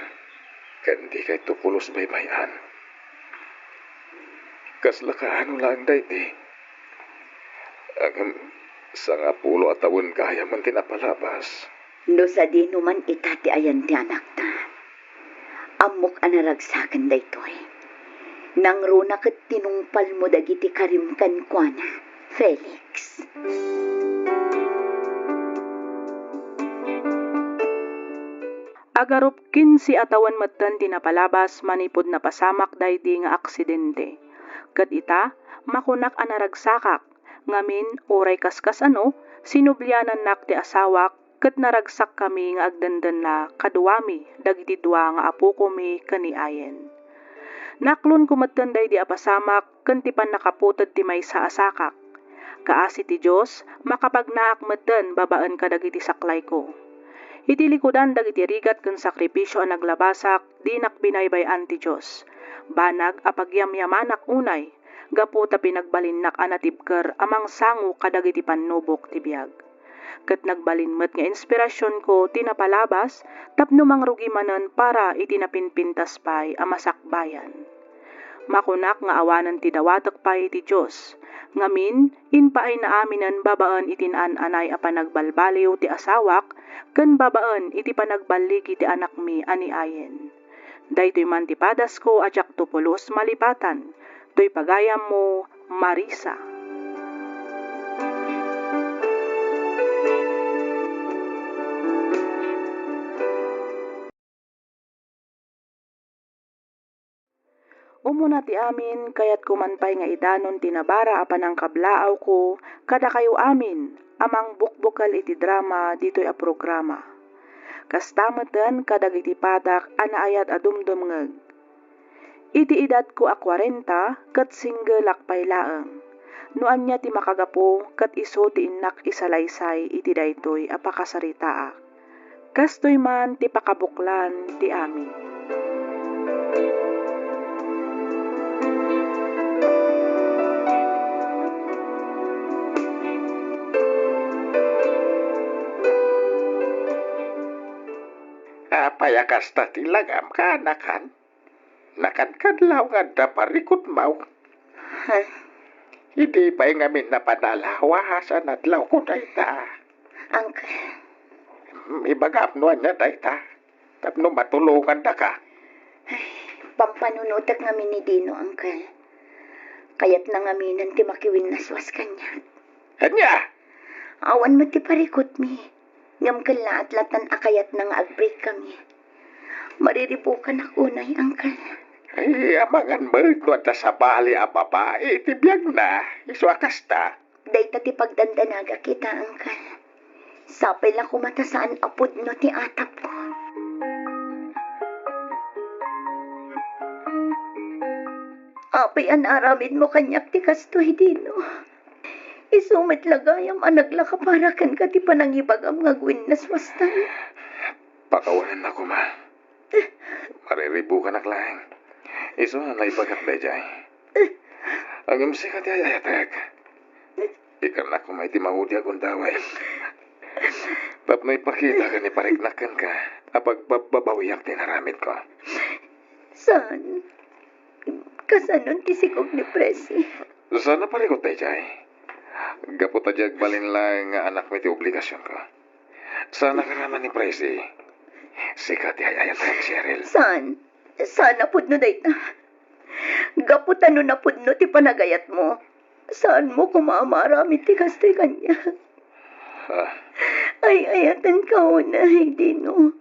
ken dikayto pulos baybay-an. Kasla kaano laeng daydi? Ngem sangapulo a tawen gayamen ti napalabas. No sadino man ita ti ayan ti anakta, ammok a naragsaken daytoy. Nangruna ket tinungpalmo dagiti karim kenkuana, Felix. Agarup kinse a tawen metten ti napalabas manipud napasamak daydi nga aksidente. Ket ita, makunak a naragsakak, ngamin, uray kaskasano, sinublianannak ti asawak ket naragsakkami nga agdendenna kaduami dagiti dua nga apokomi ken ni Ayen. Naaklonko metten daydi a pasamak ken ti pannakaputed ti maysa a sakak. Kaasi ti Dios, makapagnaak metten babaen kadagiti saklayko. Iti likudan dagiti rigat ken sakripisio a naglabasak, dinak binaybay-an ti Dios. Banag a pagyamyamanak unay, gapu ta pinagbalinnak a natibker a mangsango kadagiti pannubok ti biag. Ket nagbalin met nga inspirasionko ti napalabas tapno mangrugi manen para iti napinpintas pay a masakbayan. Makunak nga awanen ti dawatek pay iti Dios. Ngamin, impaayna aminen babaen iti naan-anay a panagbalbaliw ti asawak ken babaen iti panagballigi ti anakmi a ni Ayen. Daytoy man ti padasko a diakto pulos malipatan. Toy pagayammo, Marisa. Umuna ti amin, kayatko man pay nga idanon ti nabara a panangkablaawko kadakayo amin a mangbukbukel iti drama ditoy a programa. Kasta metten kadagiti padak a naayat a dumdumngeg. Iti edadko a kuarenta ket singgelak pay laeng. No ania ti makagapu ket isu ti innak isalaysay iti daytoy a pakasaritaak. Kastoy man ti pakabuklan ti amin. Apay a kasta ti langam, kaanakan? Nakadkadlaw nga adda parikutmaw. Idi pay ngamin napan a alawasan adlawko dayta. Uncle. Ibagam no ania dayta, tapno matulongandaka. Ay, pampanunotek ngamin ni Dino, Uncle. Kayatna ngaminen ti makiwinnaswas kaniak. Ania? Awan met ti parikutmi, ngem kellaat lattan a kayatna nga agbreak kami. Mariribukanak unay, Uncle. Ay, amangan met no adda sabali a babai iti biagna, isu a kasta. Dayta ti pagdandanagak ita, Uncle. Sapay la koma ta saan a pudno ti atapko. Apay a naaramidmo kaniak ti kastoy, Dino? Isu met la gayam a naglaka para kenka ti panangibagam nga agwinnaswastan. Pakawanennak koma. Mariribukanak laeng. Isu a naibagak daydiay. Ngem sika ti ay-ayatek. Ikarnak koma iti maudi a gundaway. Tapno ipakita ken ipariknak kenka a pagbababawiak ti inaramidko. Saan? Kasanon ti sigog ni Presi? Saan a parikut daydiay? Gapu ta di agbalin laeng nga anakmi ti obligasionko. Saan a karaman ni Presi? Sika ti ay-ayatek, Cheryl. Saan? Saan a pudno dayta? Gapu ta no napudno ti panagayatmo, saanmo koma a maaramid ti kastoy kaniak. Ah. Ay-ayatenka unay, Dino.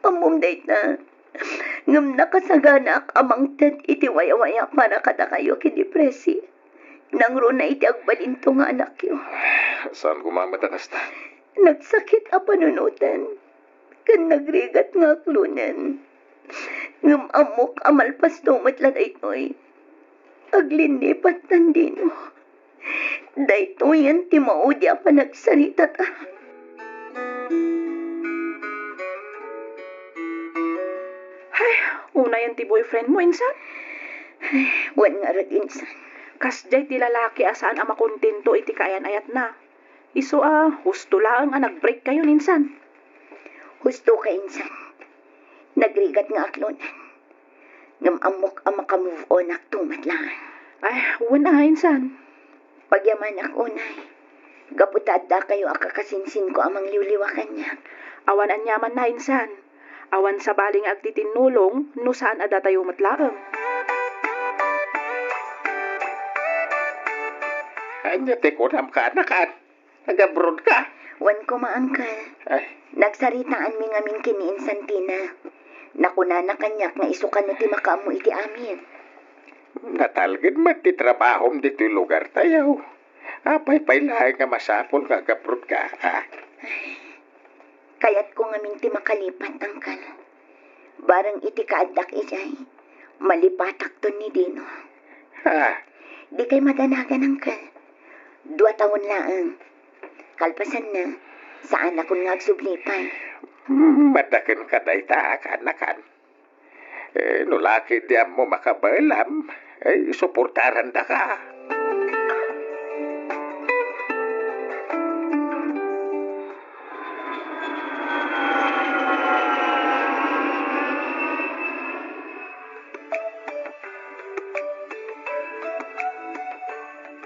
Ammom dayta. Ngem nakasaganaak a mangted iti wayawaya para kadakayo ken ni Presi. Nangruna iti agbalinto nga anakyo. Saan koma met a kasta? Nagsakit a panunoten ken nagrigat nga aklonen. Ngem ammok a malpasto met la daytoy. Aglinlipat, Dino. Daytoyen ti maudi a panagsaritata. Ay, unayen ti boyfriend mo, insan? Ay, wen ngarud, insan. Kasdiay ti lalaki a saan a makontento iti kaayan-ayatna. Isu a, husto laeng a nag-break kayo, insan. Husto ka, insan. Nagrigat nga aklonen. Ngem ammok a maka-move on-akto met laeng. Ay, wen a, insan. Pagyamanak unay. Gapu ta adda kayo a kakasinsinko a mangliwliwa kaniak. Awan aniamanna, insan. Awan sabali nga agtitinnulong no saan a datayo met laeng. Ania ti kunam, kaanakan? Nag-abroad ka? Wen koma, uncle. Ay. Nagsaritaanmi ngamin ken ni Insan Tina. Nakunana kaniak nga isu kano ti makaammo iti amin. Natalged met ti trabahom ditoy lugartayo. Apay pay laeng nga masapul nga ag-abroad ka, a? Kayatko ngamin ti makalipat, uncle. Bareng iti kaaddak idiay, malipatakton ni Dino. Ha? Dikay madanagan, uncle. Dua taon laeng. Kalpasanna, saanakon nga agsubli pay. Madaken ka dayta, kaanakan. Eh, no laki ti ammo makabaelam, eh, suportarandaka.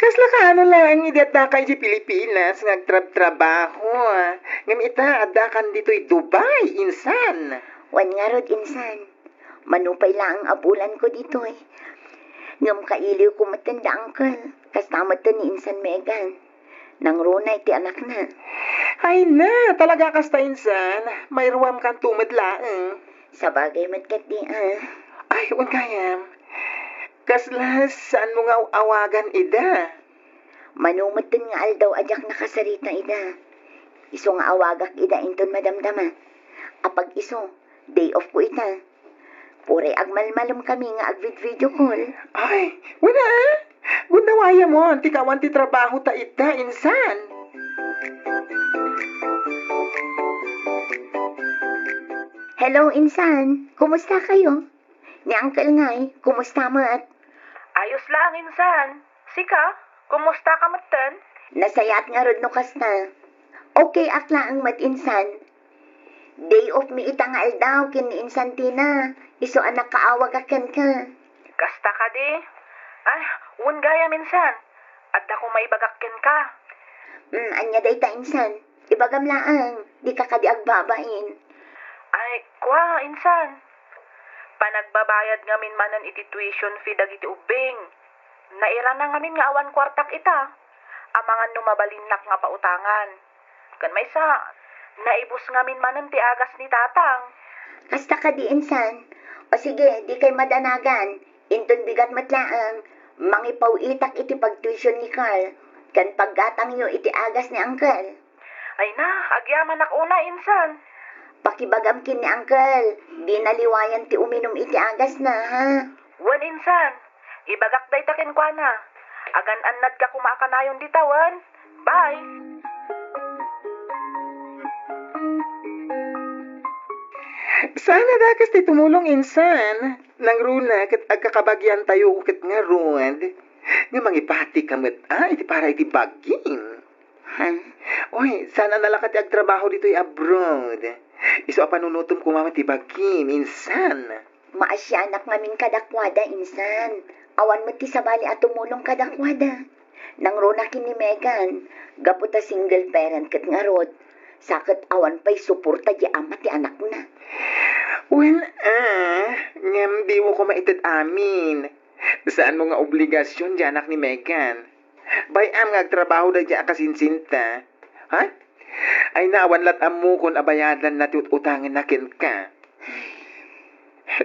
Kasla kaano laeng idi addaka idiay Pilipinas nga agtrabtrabaho, ngem ita, addakan ditoy Dubai, insan? Wen ngarud, insan. Mano pay laeng a bulanko ditoy. Ngem kailiwko metten da uncle, kasta metten ni Insan Megan. Nangruna iti anakna. Ay na, talaga kasta, insan? Mairuamkanto met laeng. Sabagay met ketdi, a. Ay, wen gayam. Kasla saanmo nga aw-awagan ida? Mano metten nga aldaw a diak nakasarita ida. Isu nga awagak ida inton madamdama. Apag-isu, day off ko ita. Uray agmalmalem kami nga agvid-video call. Ay, wen a? Gunnawayamon ti kawan ti trabaho ta ita, insan. Hello, insan. Kumusta kayo? Ni Uncle ngay, kumusta met? Ayos laeng, insan. Sika, kumusta ka metten? Nasayaat ngarud no kasta. Okay ak laeng met, insan. Day off mi ita nga aldaw ken ni Insan Tina. Isu a nakaawagak kenka. Kasta kadi? Ay, wen gayam, insan. Adda ko maibagak kenka. Mm, ania dayta, insan? Ibagam laeng, dika kadi agbabain. Ay, kua, insan. Panagbabayad ngamin manen iti tuition fee dagiti ubbing. Nairana ngamin nga awan kuartak ita. Amangan no mabalinnak nga pautangan. Ken maysa, naibus ngamin manen ti agas ni Tatang. Kasta kadi, insan? O sige, dikay madanagan. Inton bigat met laeng, mangipaw-itak iti pagtuition ni Carl, ken paggatangyo iti agas ni Uncle. Ay na, agyamanak unay, insan. Pakibagam ken ni Uncle, dina liwayan ti uminum iti agasna, ha? Wen, insan. Ibagak dayta kenkuana. Agan-annadka koma a kanayon dita, wen. Bye! Saan a dakas ti tumulong, insan. Nangruna ket agkakabagiantayo ket ngarud. Nga mangibatika met, ah, iti para iti bagim. Ha? Uy, saan a nalaka ti agtrabaho ditoy abroad. Isu a panunutom koma met ti bagim, insan. Maasianak ngamin kadakuada, insan. Awan met ti sabali a tumulong kadakuada. Nangruna ken ni Megan, gapu ta single parent ket ngarud, sa ket awan pay suporta di ama ti anakna. Wen, ah, ngem dimo koma ited amin. Saanmo nga obligasion ti anak ni Megan. Bay-am nga agtrabaho daydiay a kasinsinta. Ha? Ay na, awan lat ammokon a bayadanna ti ut-utangenna kenka.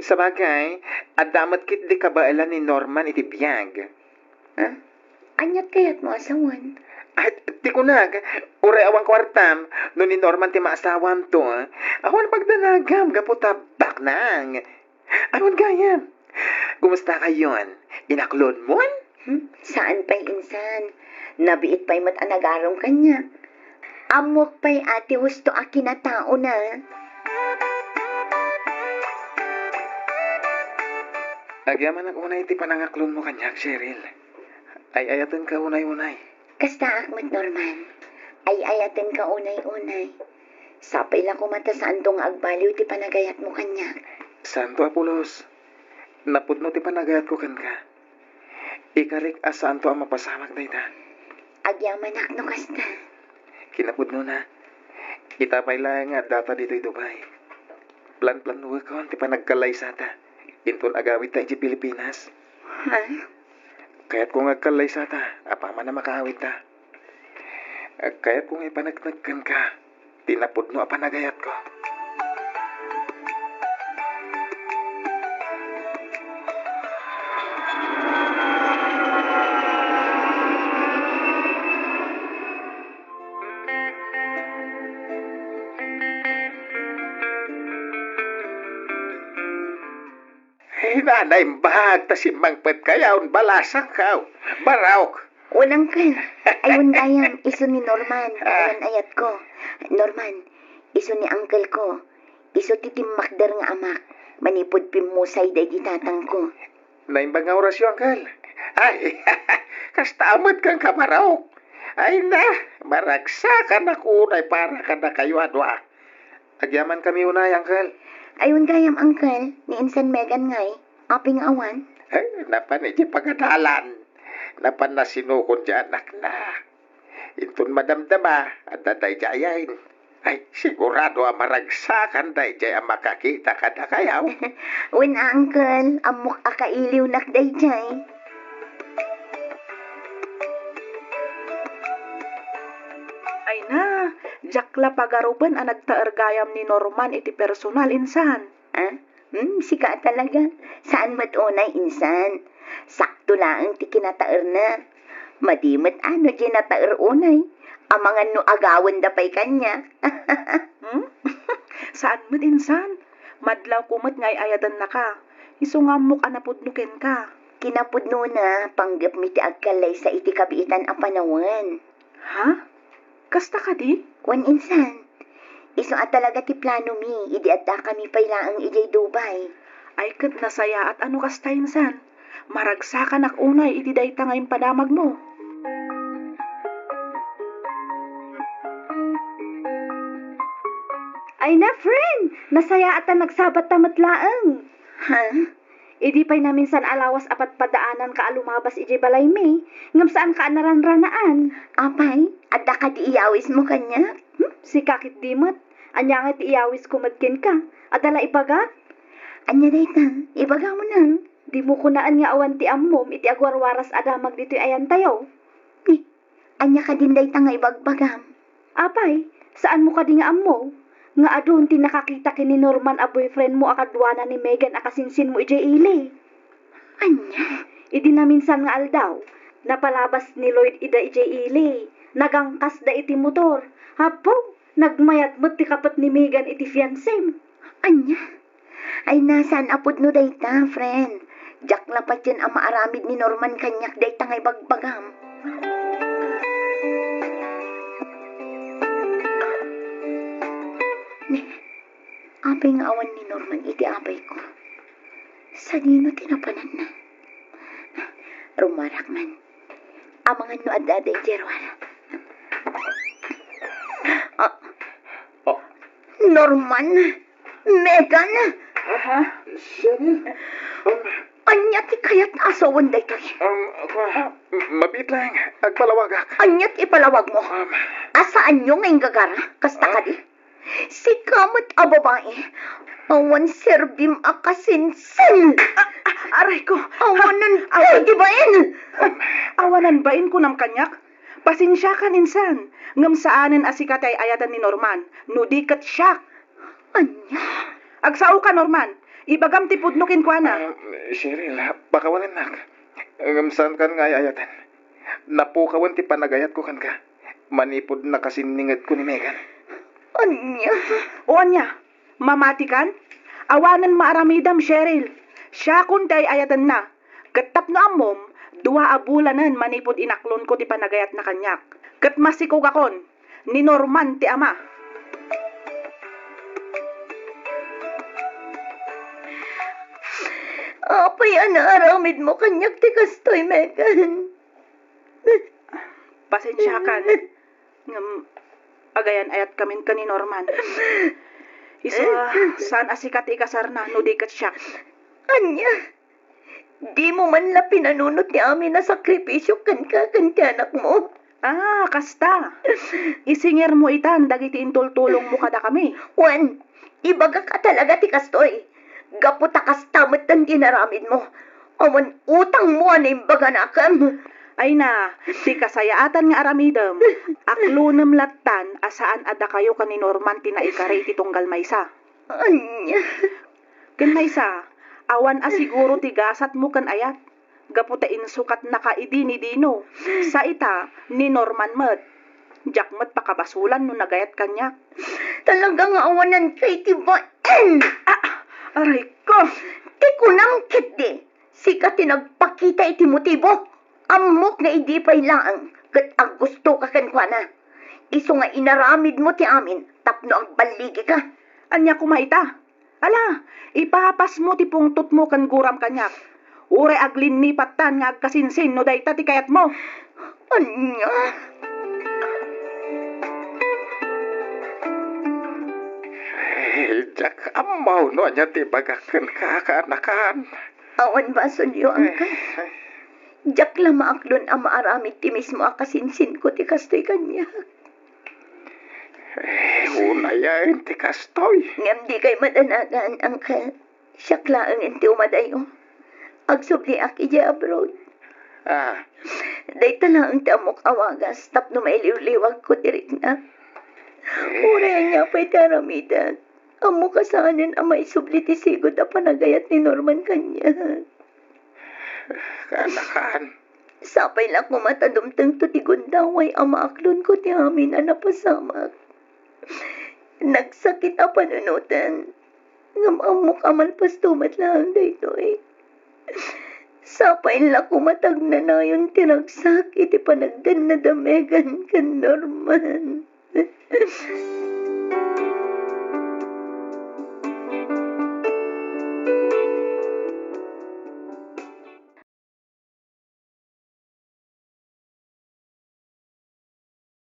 Sabagay, adda met ketdi kabaelan ni Norman iti biag. Ha? Aniat kayatmo a sawen? Ay, ti kunak, uray awan kuartam, no ni Norman ti maasawamto, awan pagdanagam gapu ta baknang. Awan gayam. Kumusta kayon? Inaklonmon? Hmm, saan pay insan. Nabiit pay met a nagarum kaniak. Ammok pay a ti husto a kinataona. Agyamanak unay ti panangaklonmo kaniak, Cheryl. Ay-ayatenka unay-unay. Kastaak met, Norman. Ay-ayatenka unay-unay. Sapay la koma ta saanto nga agbaliw ti panagayatmo kaniak. Saanto a pulos. Napudno ti panagayatko kenka. Ikarik a saanto a mapasamak dayta. Agyamanak no kasta. Kinapudnona, ita pay laeng nga addata ditoy Dubai. Planplanuekon ti panagkallaysata inton agawidta idiay Pilipinas. Ha? Kayatko nga agkallaysata apaman a makaawitta. Kayatko nga ipaneknek kenka ti napudno a panagayatko. Ay, naimbag ta simmangpetka, yaon balasangka. Baraok. Unangken, ay, wen gayam, isu ni Norman, ayan-ayatko. Norman, isu ni uncle ko. Isu ti timmakder nga amak, manipud pimmusay daydi tatangko. Naimbag nga orasyo, uncle. Ay, kasta met ken ka, Baraok. Ay na, maragsakanak unay para kadakayo a dua. Agyamankami unay, uncle. Ay, wen gayam, uncle, ni insan Megan ngay, apay nga awan? Ay, napan iti pagadalan. Napan nasinukon ti anakna. Inton madamdama, adda daydiay. Ay, sigurado a maragsakan daydiay a makakita kadakayo. Wen a, uncle, ammok a kailiwnak daydiay. Ay na, diak la pagarupen a nagtaer gayam ni Norman iti personal, insan. Ah? Hmm, sika a talaga. Saan met unay, insan. Sakto laeng ti kinataerna. Madi met a no diay nataer unay. Amangan no agawenda pay kaniak. Hmm? Saan met, insan. Madlawko met nga ay-ayatennaka. Isu nga ammok a napudno kenka. Kinapudnona, panggepmi ti agkallaysa iti kabiitan a panawen. Ha? Kasta kadi? Wen, insan. Isu a talaga ti planomi idi addakami pay laeng idiay Dubai. Ay, ket nasayaat a no kasta, insan. Maragsakanak unay iti dayta nga impadamagmo. Ay na, friend! Nasayaat a nagsabatta met laeng. Ha? Idi pay naminsan a lawas a padpadaananka a lumabas idiay balaymi, ngem saanka a naranranaan. Apay, adda kadi iyawismo kaniak? Hmm? Sika ketdi met. Ania ngay ti iyawisko met kenka? Adda la ibagak? Ania dayta? Ibagamon a. Dimo kunaen nga awan ti ammom iti agwarwaras a damag ditoy ayantayo. Ni, ania kadin dayta nga ibagbagam? Apay, Saanmo kadi nga ammo nga adun ti nakakita ken ni Norman a boyfriendmo a kaduana ni Megan a kasinsinmo idiay ili? Ania? Idi naminsan nga aldaw, napalabas ni Lloyd ida idiay ili. Nagangkasda iti motor. Apo, nagmayat met ti kapet ni Megan iti fiancem. Ania? Ay, saan a pudno dayta, friend. Diak la patien a maaramid ni Norman kaniak dayta nga ibagbagam. Ne, apay nga awan ni Norman iti apayko? Sadino ti napananna? Rumarak man. Amangan no adda idiay ruar. Ah, Oh. Norman? Megan? Ha? Cheryl? Um, Ania ti kayat a sawen daytoy? Um, kua, mabiit lang. Agpalawagak. Ania ti ipalawagmo? Um, A saanyo nga inggagara? Kasta Ah? kadi? Sika met a babai. Awan serbim a kasinsin. Ah, ah, aray ko. Awanen Ah, awan. Ti bain. Um, Awanen bain kunam kaniak? Pasensiakan insan, ngem saanen a sika ti ay-ayaten ni Norman, no di ket siak. Ania? Agsaoka, Norman. Ibagam ti pudno kenkuana. Ah, Cheryl, pakawanennak. Ngem saankan nga ay-ayaten. Napukawen ti panagayatko kenka. Manipud nakasinningetko ni Megan. Ania? O ania? Mamatikan? Awanen maaramidam, Cheryl. Siakon ti ay-ayatenna. Ket tapno ammom, dua a bulanen manipud inaklonko ti panagayatna kaniak. Ket masikogakon, ni Norman ti ama. Apay a naaramidmo kaniak ti kastoy, Megan? Pasensiakan. Ngem, agayan-ayatkamin ken ni Norman. Isu a, saan a sika ti ikasarna no di ket siak. Ania? Dimo man la pinanunot ti amin a sakripisio kenka ken ti anakmo? Ah, kasta. Isingirmo itan dagiti intultulongmo kadakami. Wen, ibagak a talaga ti kastoy. Gapu ta kasta metten ti inaramidmo. Awan utangmo a naimbaganakem. Ay na, ti kasayaatan nga aramidem, aklonem lattan a saan a dakayo ken ni Norman ti naikari iti tunggal maysa. Ania? Ken maysa, awan a siguro ti gasatmo ken ayat, gapu ta insukatnaka idi ni Dino. Sa ita, ni Norman met. Diak met pakabasolan no nagayat kaniak. Talaga nga awanan kay ti bain! Ah, aray ko! Ti kunam ketdi, sika ti nagpakita iti motibo. Ammok nga idi pay laeng ket aggustoka kenkuana. Isu nga inaramidmo ti amin tapno agballigika. Ania koma ita? Ala, ipapasmo ti pungtotmo ken guram kaniak. Uray aglinnipattan nga agkasinsin no dayta ti kayatmo. Ania? Eh, diak ammo no ania ti ibagak kenka, kaanakan. Awan basolyo, Angka. Eh, eh. Diak la maaklon a maaramid ti mismo a kasinsinko ti kastoy kaniak. Eh, unayen ti kastoy. Ngem dikay madanagan, Angka. Siak laeng ti umadayo. Agsubliak idiay abroad. Ah. Dayta laeng ti ammok a wagas tapno mailiwliwagko ti rikna. Eh. Uray ania pay ti aramidek, ammok a saanen a maisubli ti sigud a panagayat ni Norman kaniak. Kaanakan. Sapay la koma ta dumtengto ti gundaway a maaklonko ti amin a napasamak. Nagsakit a panunoten, ngem ammok a malpasto met laeng daytoy. Sapay la koma ta agnanayon ti ragsak iti panagdennada Megan ken Norman.